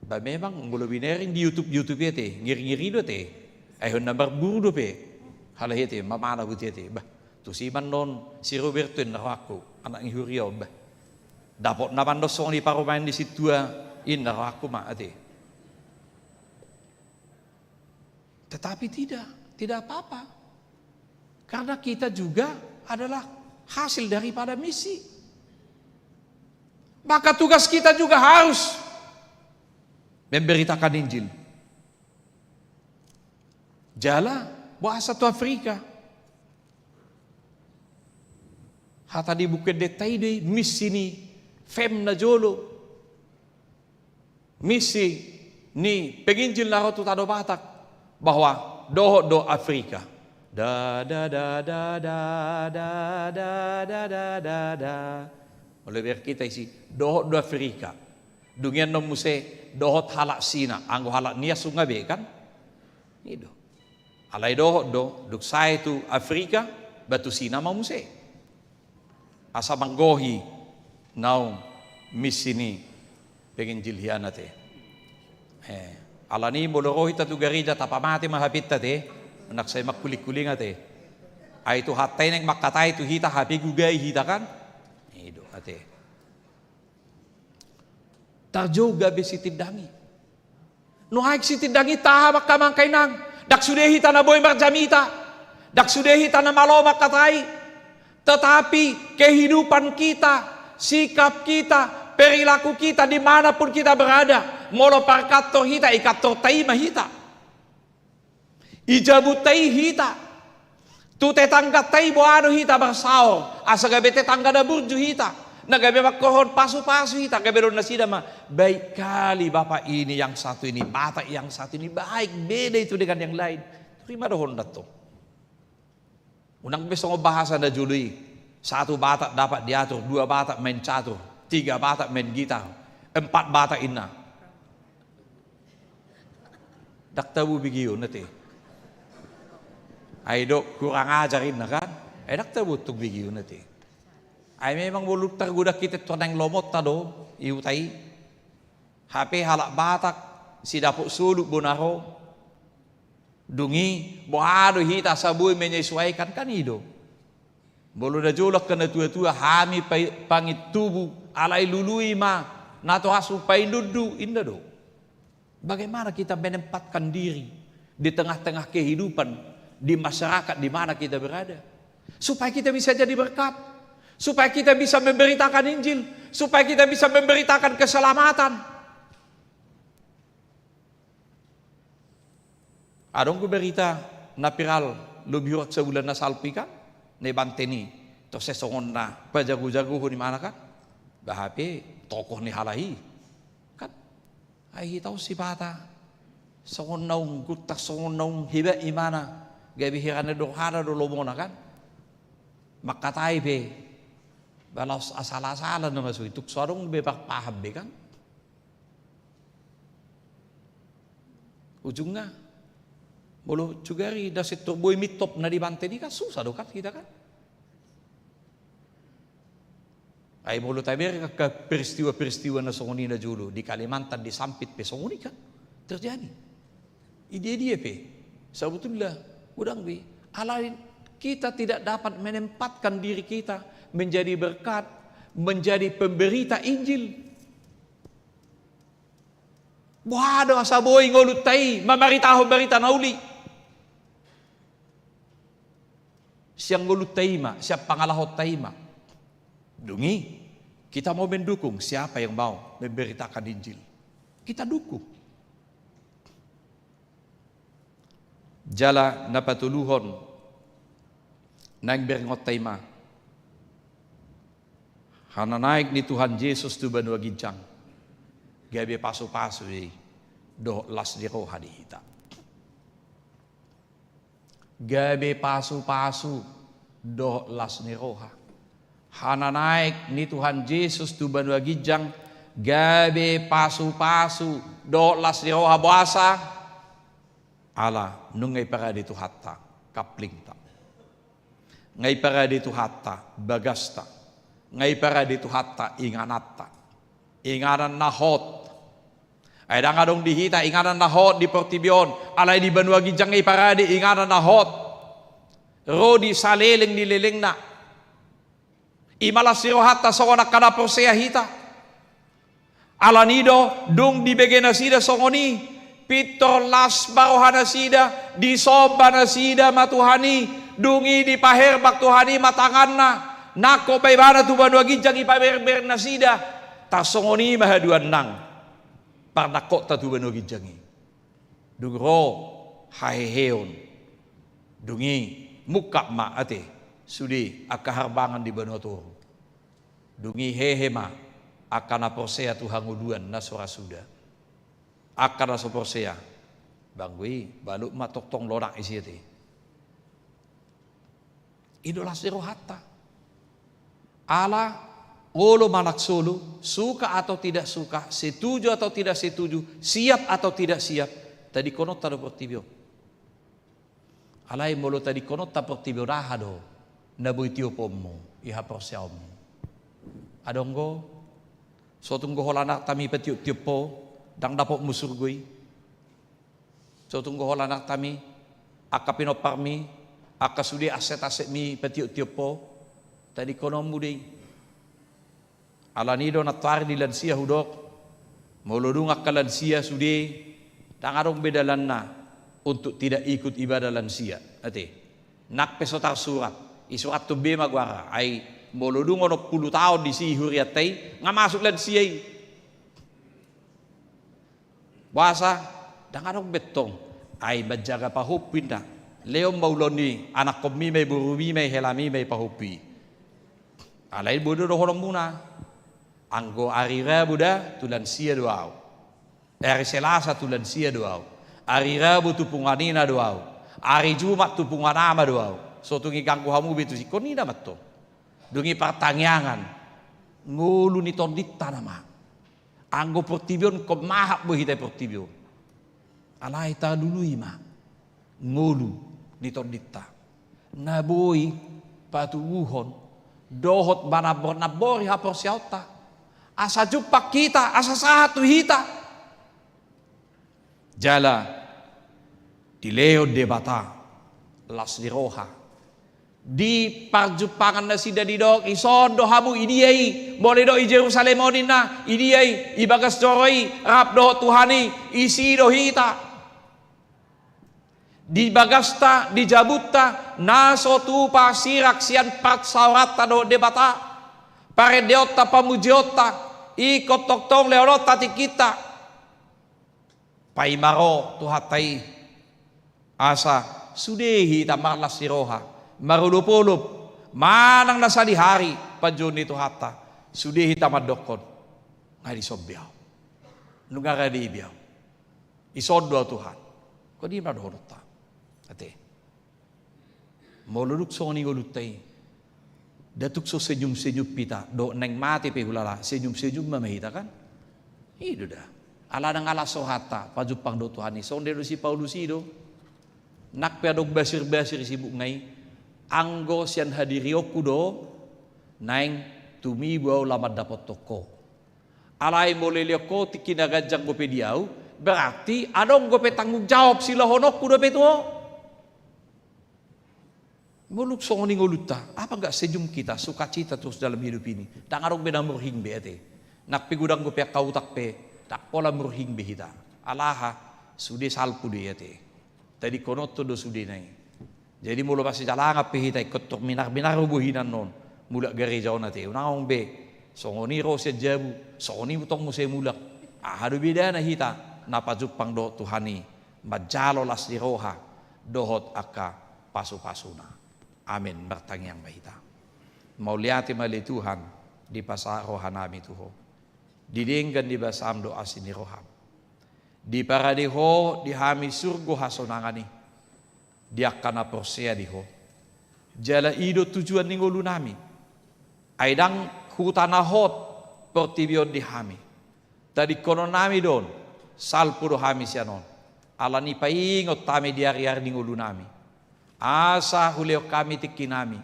Ba memang molo binereng di YouTube, YouTube i, ate, ngeri-ngeri do, ate. Ai hona marburu dope halak i, ate, mamana buti, ate. Bah, tusi ma annon si Roberto, inna rohangku, anak ni huria on, bah. Dapotna ma annon songon i parumaen ni sintua, inna rohangku ma, ate. Tetapi tidak, tidak apa-apa. Karena kita juga adalah hasil daripada misi. Maka tugas kita juga harus memberitakan Injil. Jala boasa tu Afrika? Hata di buku endenta i do i, misi ni F E M na jolo. Misi ni penginjil na ro tu Tano Batak, bahwa dohot do Afrika. Da, da, da, da. Molo ibereng hita isi, dohot do Afrika. Dung i annon muse, dohot halak Sina, anggo halak Nias nunga be, kan? I do. Alai dohot do, dung sae tu Afrika, ba tu Sina ma muse. Asa manggohi naung misi ni penginjil hian, ate. Eh, alani molo ro hita tu gareja, tapamate ma hapenta, ate. Nang sai mangkuling-kuling, ate. Ai Tuhanta i naeng mangkatai tu hita, hape gugai hita, kan? I do, ate. Tarjou gabe sitindang i. Nuaeng sitindang i taha ma, angka amang, angka inang. Ndang sude hita na boi marjamita. Ndang sude hita na malo mangkatai. Tetapi kehidupan kita, sikap kita, perilaku kita, di mana pun kita berada, molo parkantor hita, i kantorta i ma hita. I jabunta i hita. Tu tetangganta i boha do hita marsaor, asa gabe tetangga na burju hita, na gabe mangkorhon pasu-pasu hita, gabe dohonon nasida ma, "Baik kali Bapak ini, yang satu ini, Batak yang satu ini, baik, beda itu dengan yang lain." Tarima dohononta tong. Unang be songon bahasa na jolo i, satu Batak dapat diatur, dua Batak main catur, tiga Batak main gitar, empat Batak inna. Ndang tabo begeon, ate. Ai do, kurang ajar inna, kan? Ai ndang tabo tong begeon, ate. Ai memang molo targodang hita, tonang lomonta do i huta i. Hape halak Batak, sidapot solu bona ro. Dung i, boha do hita asa boi menyesuaikan, kan i do. Molo na jolo angka na tua-tua, hami pa-, pangit tubu, alai lului ma na toas umpang i nundu, inna do. Bagaimana kita menempatkan diri di tengah-tengah kehidupan di masyarakat di mana kita berada, supaya kita bisa jadi berkat, supaya kita bisa memberitakan Injil, supaya kita bisa memberitakan keselamatan. Adong do berita na viral lobi hurang sabulan na salpu i, kan, na i banten i, torus songon na pajago-jagohon imana, kan, ba hape tokoh ni halak i, kan. Ai hita on sipata songon naung guntak, songon naung hebat imana, gabe hira na dorhana do lomona kan. Mangkatai pe balas asala-asala na masuk i, tung so adong be parpaham be kan. Ujungna molo cugari da sintor boi mintop na di banten i kan susah do kan hita kan. Ai molo tabereng angka peristiwa-peristiwa na songon i na jolo di Kalimantan, di Sampit pe songon i kan terjadi. Idia-dia pe sabutulna godang be. Alai kita tidak dapat menempatkan diri kita menjadi berkat, menjadi pemberita Injil. Boha do asa boi ngolunta i mamaritahon barita na uli? Sian ngolunta i ma, sian pangalahonta i ma. Dung i, kita mau mendukung siapa yang mau memberitakan Injil. Kita dukung. Jala na patoluhon naeng berengonta i ma hananaek ni Tuhan Jesus tu banua ginjang, gabe pasu-pasu i dohot las ni roha di hita. Gabe pasu-pasu dohot las ni roha. Hananaek ni Tuhan Jesus tu banua ginjang gabe pasu-pasu dohot las ni roha. Boasa? Ala nunga iparade Tuhanta kaplingta. Nga iparade Tuhanta bagasta. Nga iparade Tuhanta ingananta. Inganan na hot. Ai ndang adong di hita inganan na hot di portibi on, alai di banua ginjang nga iparade inganan na hot. Ro di saleleng ni lelengna. I ma las ni rohanta songon angka na porsea hita. Alani do dung dibege nasida songon i, pintor las ma roha nasida, disomba nasida ma Tuhan i, dung i dipaherbang Tuhan i ma tanganna, nangkok ma ibana tu banua ginjang ipaberber nasida. Tarsongon i ma haduan nang parnangkokta tu banua ginjang i. Dung ro haheheon, dung i mungkap ma ate sude angka harbangan di banua toru. Dung i hehe ma angka na porsea tu hangoluan na so ra suda. Angka na so porsea, banggo i balut ma tongtong lonak i sia te. I do las ni rohanta. Ala olo manang solo, suka atau tidak suka, setuju atau tidak setuju, siap atau tidak siap, tadingkononta do portibi on. Alai molo tadingkononta portibi on, aha do na boi tioponmu i haporseaonmu? Adong do, so tung do holan artami patiop-tiop ho, ndang dapotmu surgo i. So tung do holan artami, angka pinomparmi, angka sude aset-asetmi patiop-tiop ho, tadingkononmu do i. Alani do nantoari di lansia hudok, molo dung angka lansia sude, ndang adong be dalanna untuk tidak ikut ibadah lansia, ate. Nang pe so tarsurat, isurathon be ma goarna, ai molo dung onom pulu taon disi hurianta i, nga masuk lansia i. Boasa? Ndang adong be tong. Ai manjaga pahompu inna. Lehon ma ulaon i, anakkonmi ma i, borumi ma i, helami ma i pahompu i. Alai boi do dohononmuna. Anggo ari Rabu da, tu lansia do ahu. Eh, ari Selasa tu lansia do ahu. Ari Rabu tu punganina do ahu. Ari Jumat tu pungan ama do ahu. So tung i ganggu hamu be tu singkon, ninna ma tong. Dung i partangiangan. Ngolu ni tondinta nama. Anggo portibi on ingkon mahap boi hita i portibi on. Alai talului ma ngolu ni tondinta na boi patubuhon dohot manambor-nambori haporseaonta, asa jumpang hita, asa sahat tu hita. Jala dilehon Debata las ni roha. Di parjumpangan nasida didok, ison do hamu, idia i, molo didok i Jerusalem on, ninna, idia i, ibagas joro i, rap dohot Tuhan i, isi do hita. Di bagasta, di jabunta, na so tupa sirang sian parsaoranta dohot Debata, parendeonta, pamujionta, ingkon tongtong lehononta tingkinta. Paima ro Tuhanta i, asa sude hita marlas ni roha, marolop-olop, manang na sadihari panjouon ni Tuhanta, sude hita mandokkon, nga dison be ahu. Nunga rade be ahu. Ison do ahu Tuhan. Anggo i ma dohononta. Ate. Molo dung songon i ngolunta i, nda tung so senyum-senyum hita, dohot naeng mate pe hulala senyum-senyum ma, ma hita kan? I do da. Ala ndang las rohanta pajumpang dohot Tuhan i, songon dia do si Paulus i do. Nang pe adong basir-basir sibuk nga i, anggo sian hadirionku do, naeng tumibu ahu lam mandapothon ho. Alai molo elehon ho tingki na ganjang dope di ahu, berarti adong dope tanggung jawab silehononku dope tu ho. Molo dung songon i ngolunta, apakah senyum kita, sukacita terus dalam hidup ini? Ndang adong be na murhing be ate. Nang pe godang dope angka utang pe, ndang pola murhing be hita. Ala aha? Sude salpu do i ate. Tadingkononta do sudena i. Jadi molo masijalangan pe hita ingkon tor minar-minar bohinan on mulak gareja on ate. Unang adong be songon i ro sian jabu, songon i tong muse mulak. Aha do bedana hita na pajumpang dohot Tuhan i? Manjalo las ni roha dohot angka pasu-pasuna. Amen. Martangiang ma hita. Mauliate ma ale Tuhan, dipasahat rohanami tu ho. Di denggan ni basam dohot asi ni roham, diparade ho di hami surgo hasonangan i di angka na porsea di ho. Jala i do tujuan ni ngolunami. Ai ndang huta na hot portibi on di hami. Tadingkononnami do on, salpu do hami sian on. Alani i paingot hami di ari-ari ni ngolunami. Asa hulehon hami tingkinami,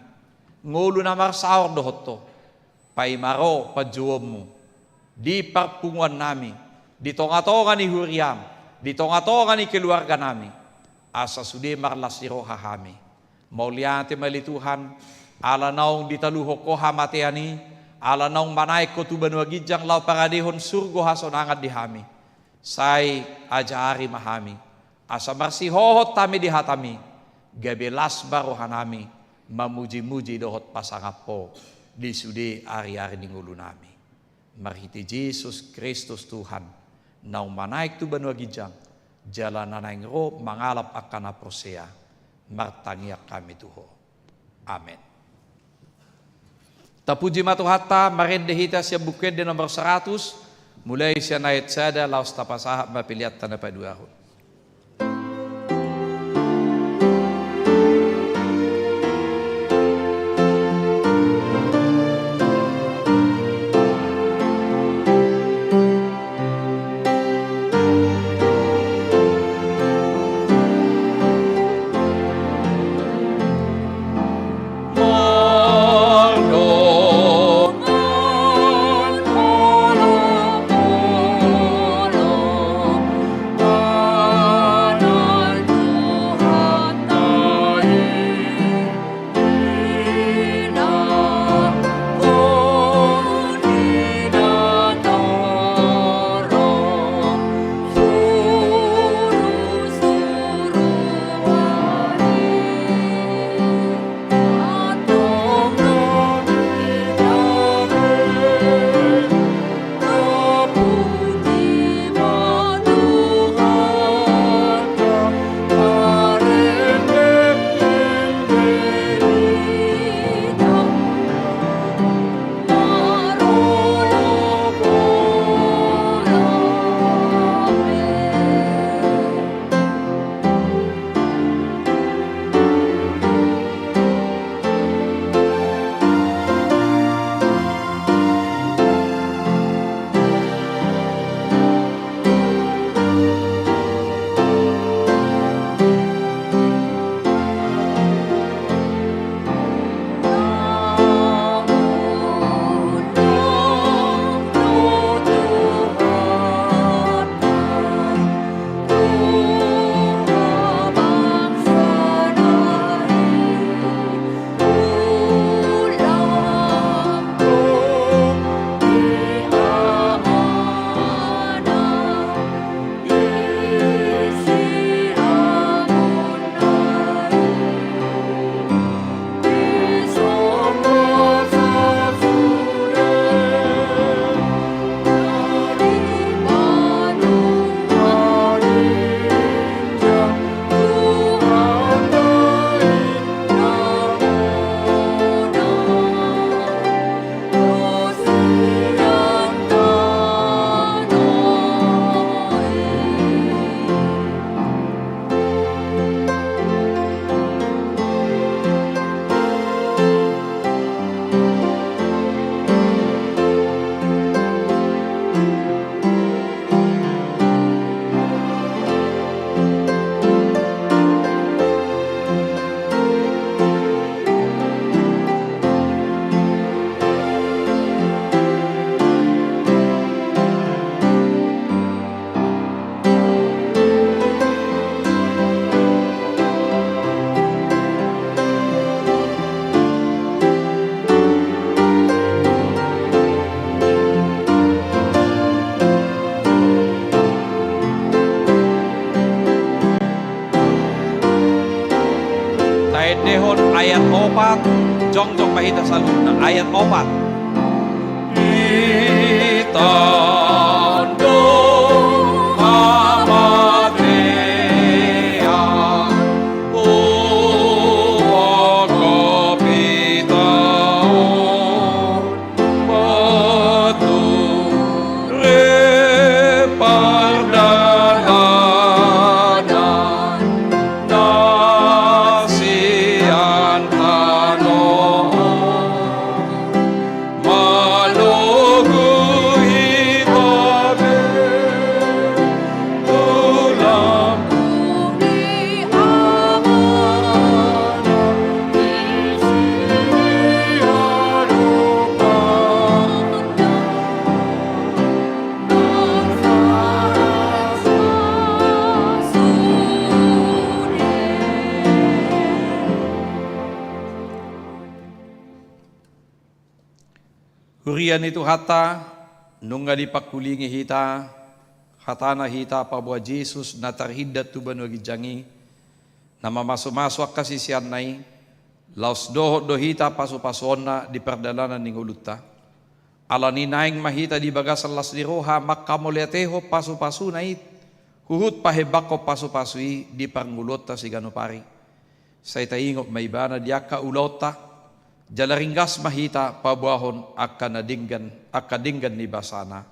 ngolu na marsaor dohot ho, paima ro panjouonmu di parpunguannami, di tonga-tonga ni huriam, di tonga-tonga ni keluarganami, asa sude marlas ni roha hami. Mauliate ma ale Tuhan, ala naung ditaluhon ho hamatean i, ala naung manaek ho tu banua ginjang laho paradehon surgo hasonangan di hami. Sai ajari ma hami, asa marsihohot hami di hatami, gabe las ma rohanami mamuji-muji dohot pasangap ho di sude ari-ari ni ngolunami. Marhite Jesus Kristus Tuhan, naung manaek tu banua ginjang, jala na naeng ro mangalap angka na porsea, martangiang hami tu ho. Amen. Tapuji ma Tuhanta, marende hita sian Buku Ende nomor seratus, mulai sian ayat sada laos tapasahat ma peleanta na paduahon. Jongjong ma hita saluhutna, ayat opat. Di taon do hamatean, huongkop hita on batu re pardalanan na sian tano on. Manogu hita be tu lambung ni Amana, isi adong Huria ni Tuhanta, nunga dipangkulingi hita, hatana hita paboa Jesus na tarhindat tu banua ginjang i, na mamasumasu angka siseanna i, laos dohot do hita pasupasuonna di pardalanan ni ngolunta. Alani naeng ma hita di bagasan las ni roha mangkamauliatehon pasupasuna i, huhut pahembangkon pasupasu i di parngoluonta siganup ari. Sai taingot ma ibana di angka ulaonta, jala ringgas ma hita paboahon angka na denggan, angka denggan ni basana.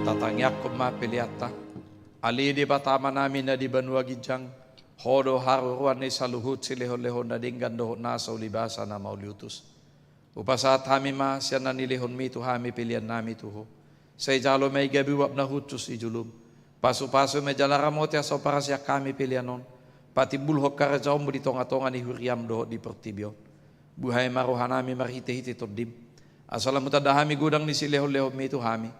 Tatangiangkon ma peleanta. Ale Debata Amanami na di banua ginjang, Ho do haroroan ni saluhut silehonlehon na denggan dohot nasa ulibasa na mauliutus. Hupasahat hami ma sian na nilehonmi tu hami peleannami tu Ho. Sai jalo ma i gabe uap na hushus di jolom. Pasupasu ma i jala ramoti asa huparasian hami pelean on patimbulhon harajaonmu di tongatonga ni huriam dohot di portibi on. Buhai ma rohanami marhitehite Tondim, asa lam hutanda hami godang ni silehonlehonmi tu hami,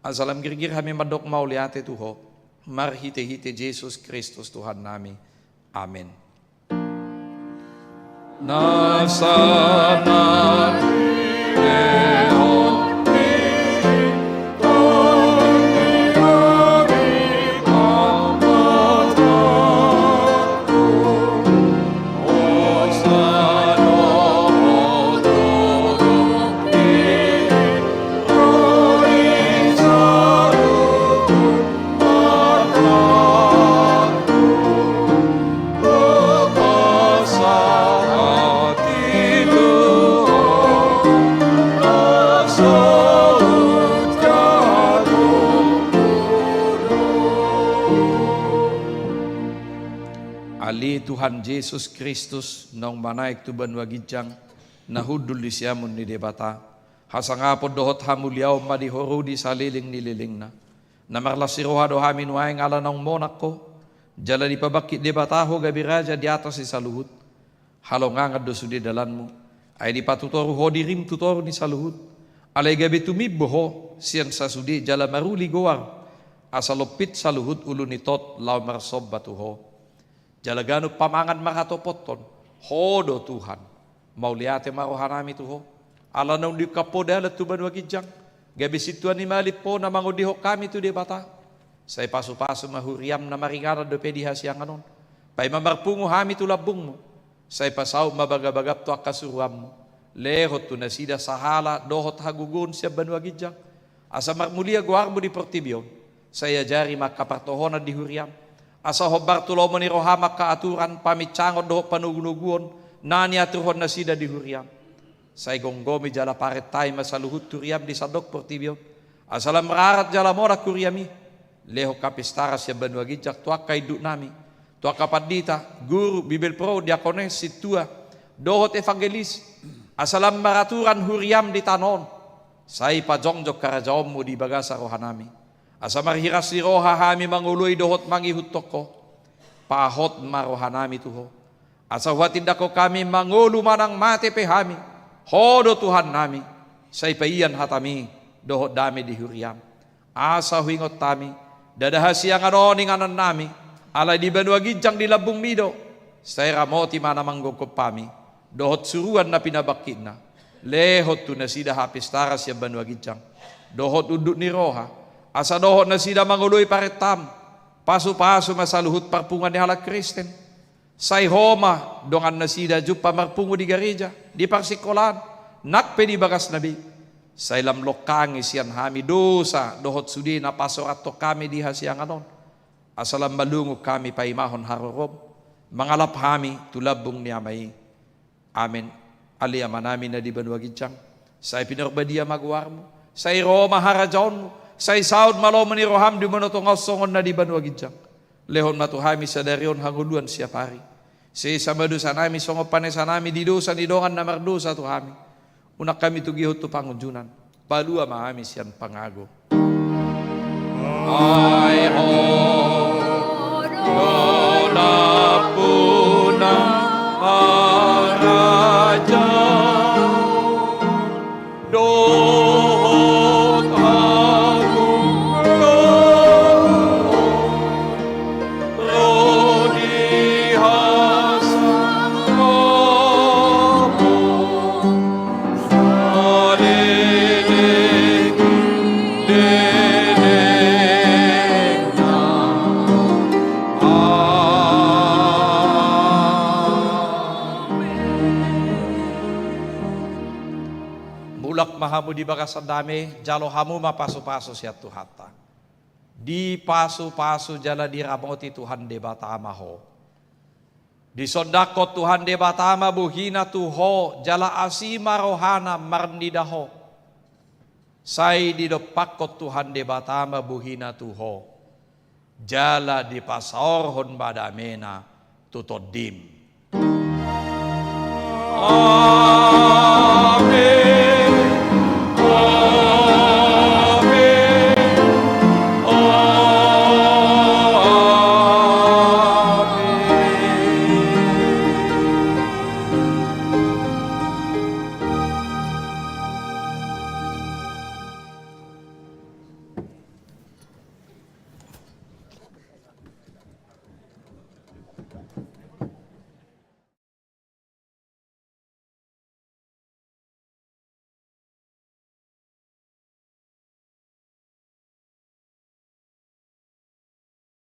asa lam girgir hami mandok mauliate tu Ho, marhitehite Jesus Kristus Tuhannami. Amen. Nasa na nilehon ni Tondim di Amanta. Ale Tuhan Jesus Kristus, naung manaek tu banua ginjang, na hundul di siamun ni Debata, hasangapon dohot hamuliaon ma di Ho ro di saleleng ni lelengna. Na marlas ni roha do hami nuaeng ala naung monang Ho, jala dipabangkit Debata Ho gabe raja di atas ni saluhut. Halongangan do sude dalanmu, ai dipatutoru Ho dirim tu toru ni saluhut. Alai gabe tumimbo Ho sian sasude jala maruli goar, asa lompit saluhut ulu ni tot laho marsomba tu Ho. Jala ganup pamangan marhatopothon, Ho do Tuhan. Mauliate ma rohanami tu Ho, ala naung diungkap Ho dalan tu banua ginjang, gabe sintua ni malim Ho na mangondihon hami tu Debata. Sai pasupasu ma huriam na maringanan dope di hasiangan on. Paima marpungu hami tu lambungmu. Sai pasaut ma bagabagam tu angka suruanmu. Lehon tu nasida sahala dohot hagogoon sian banua ginjang. Asa marmulia goarmu di portibi on. Sai ajari ma angka partohonan di huriam. Asa hombar tu lomo ni roham angka aturan, paminsangon dohot panogunoguon na niaturhon nasida di huriam. Sai gomgomi jala parentahi ma saluhut huriam di sandok portibi on. Asa lam rarat jala monang huriam i. Lehon hapistaran sian banua ginjang tu angka induknami, tu angka pandita, guru, bibelvrouw, diakones, sintua, dohot evangelis. Asa lam maraturan huriam di tano on. Sai pajongjong harajaonmu di bagasan rohanami. Asa marhiras ni roha hami mangoloi dohot mangihuthon ho. Pahot ma rohanami tu ho. Asa huhatindanghon hami mangolu manang mate pe hami, ho do Tuhannami. Sai paian hatami dohot dame di huriam. Asa huingot hami, ndada hasiangan on inganannami, alai di banua ginjang di lambungmi do. Sai ramoti ma na manggomgom hami dohot suruan na pinabangkitna. Lehon tu nasida hapistaran sian banua ginjang dohot unduk ni roha, asa dohot nasida mangoloi parentam. Pasupasu ma saluhut parpunguan ni halak Kristen. Sai ho ma dongan nasida jumpa marpungu di gareja, di parsingkolaan, nang pe di bagasna be. Sai lam longkangi sian hami dosa dohot sude na pasorathon hami di hasiangan on. Asa lam malungun hami paimahon harorom, mangalap hami tu lambung ni Ama i. Amen. Ale Amanami na di banua ginjang, sai pinarbadia ma goarmu, sai ro ma harajaonmu, sai saut ma lomo ni roham di banua tonga on songon na di banua ginjang. Lehon ma tu hami sadari on hangoluan siapari. Sesa ma dosanami songon panesanami di dosa ni dongan na mardosa tu hami. Unang hami togihon tu pangunjunan. Palua ma hami sian pangago. Ai ho do nampuna harajaon dohot hagogoon. Ro di hasangapon saleleng lelengna. Amen. Mulak ma hamu di bagasan dame, jalo hamu ma pasupasu sian Tuhanta. Dipasupasu jala diramoti Tuhan Debata ma ho. Disondangkon Tuhan Debata ma bohina tu ho, jala asi ma rohana marnida ho. Sai didompakkon Tuhan Debata ma bohina tu ho, jala dipasaorhon ma damena tu tondim.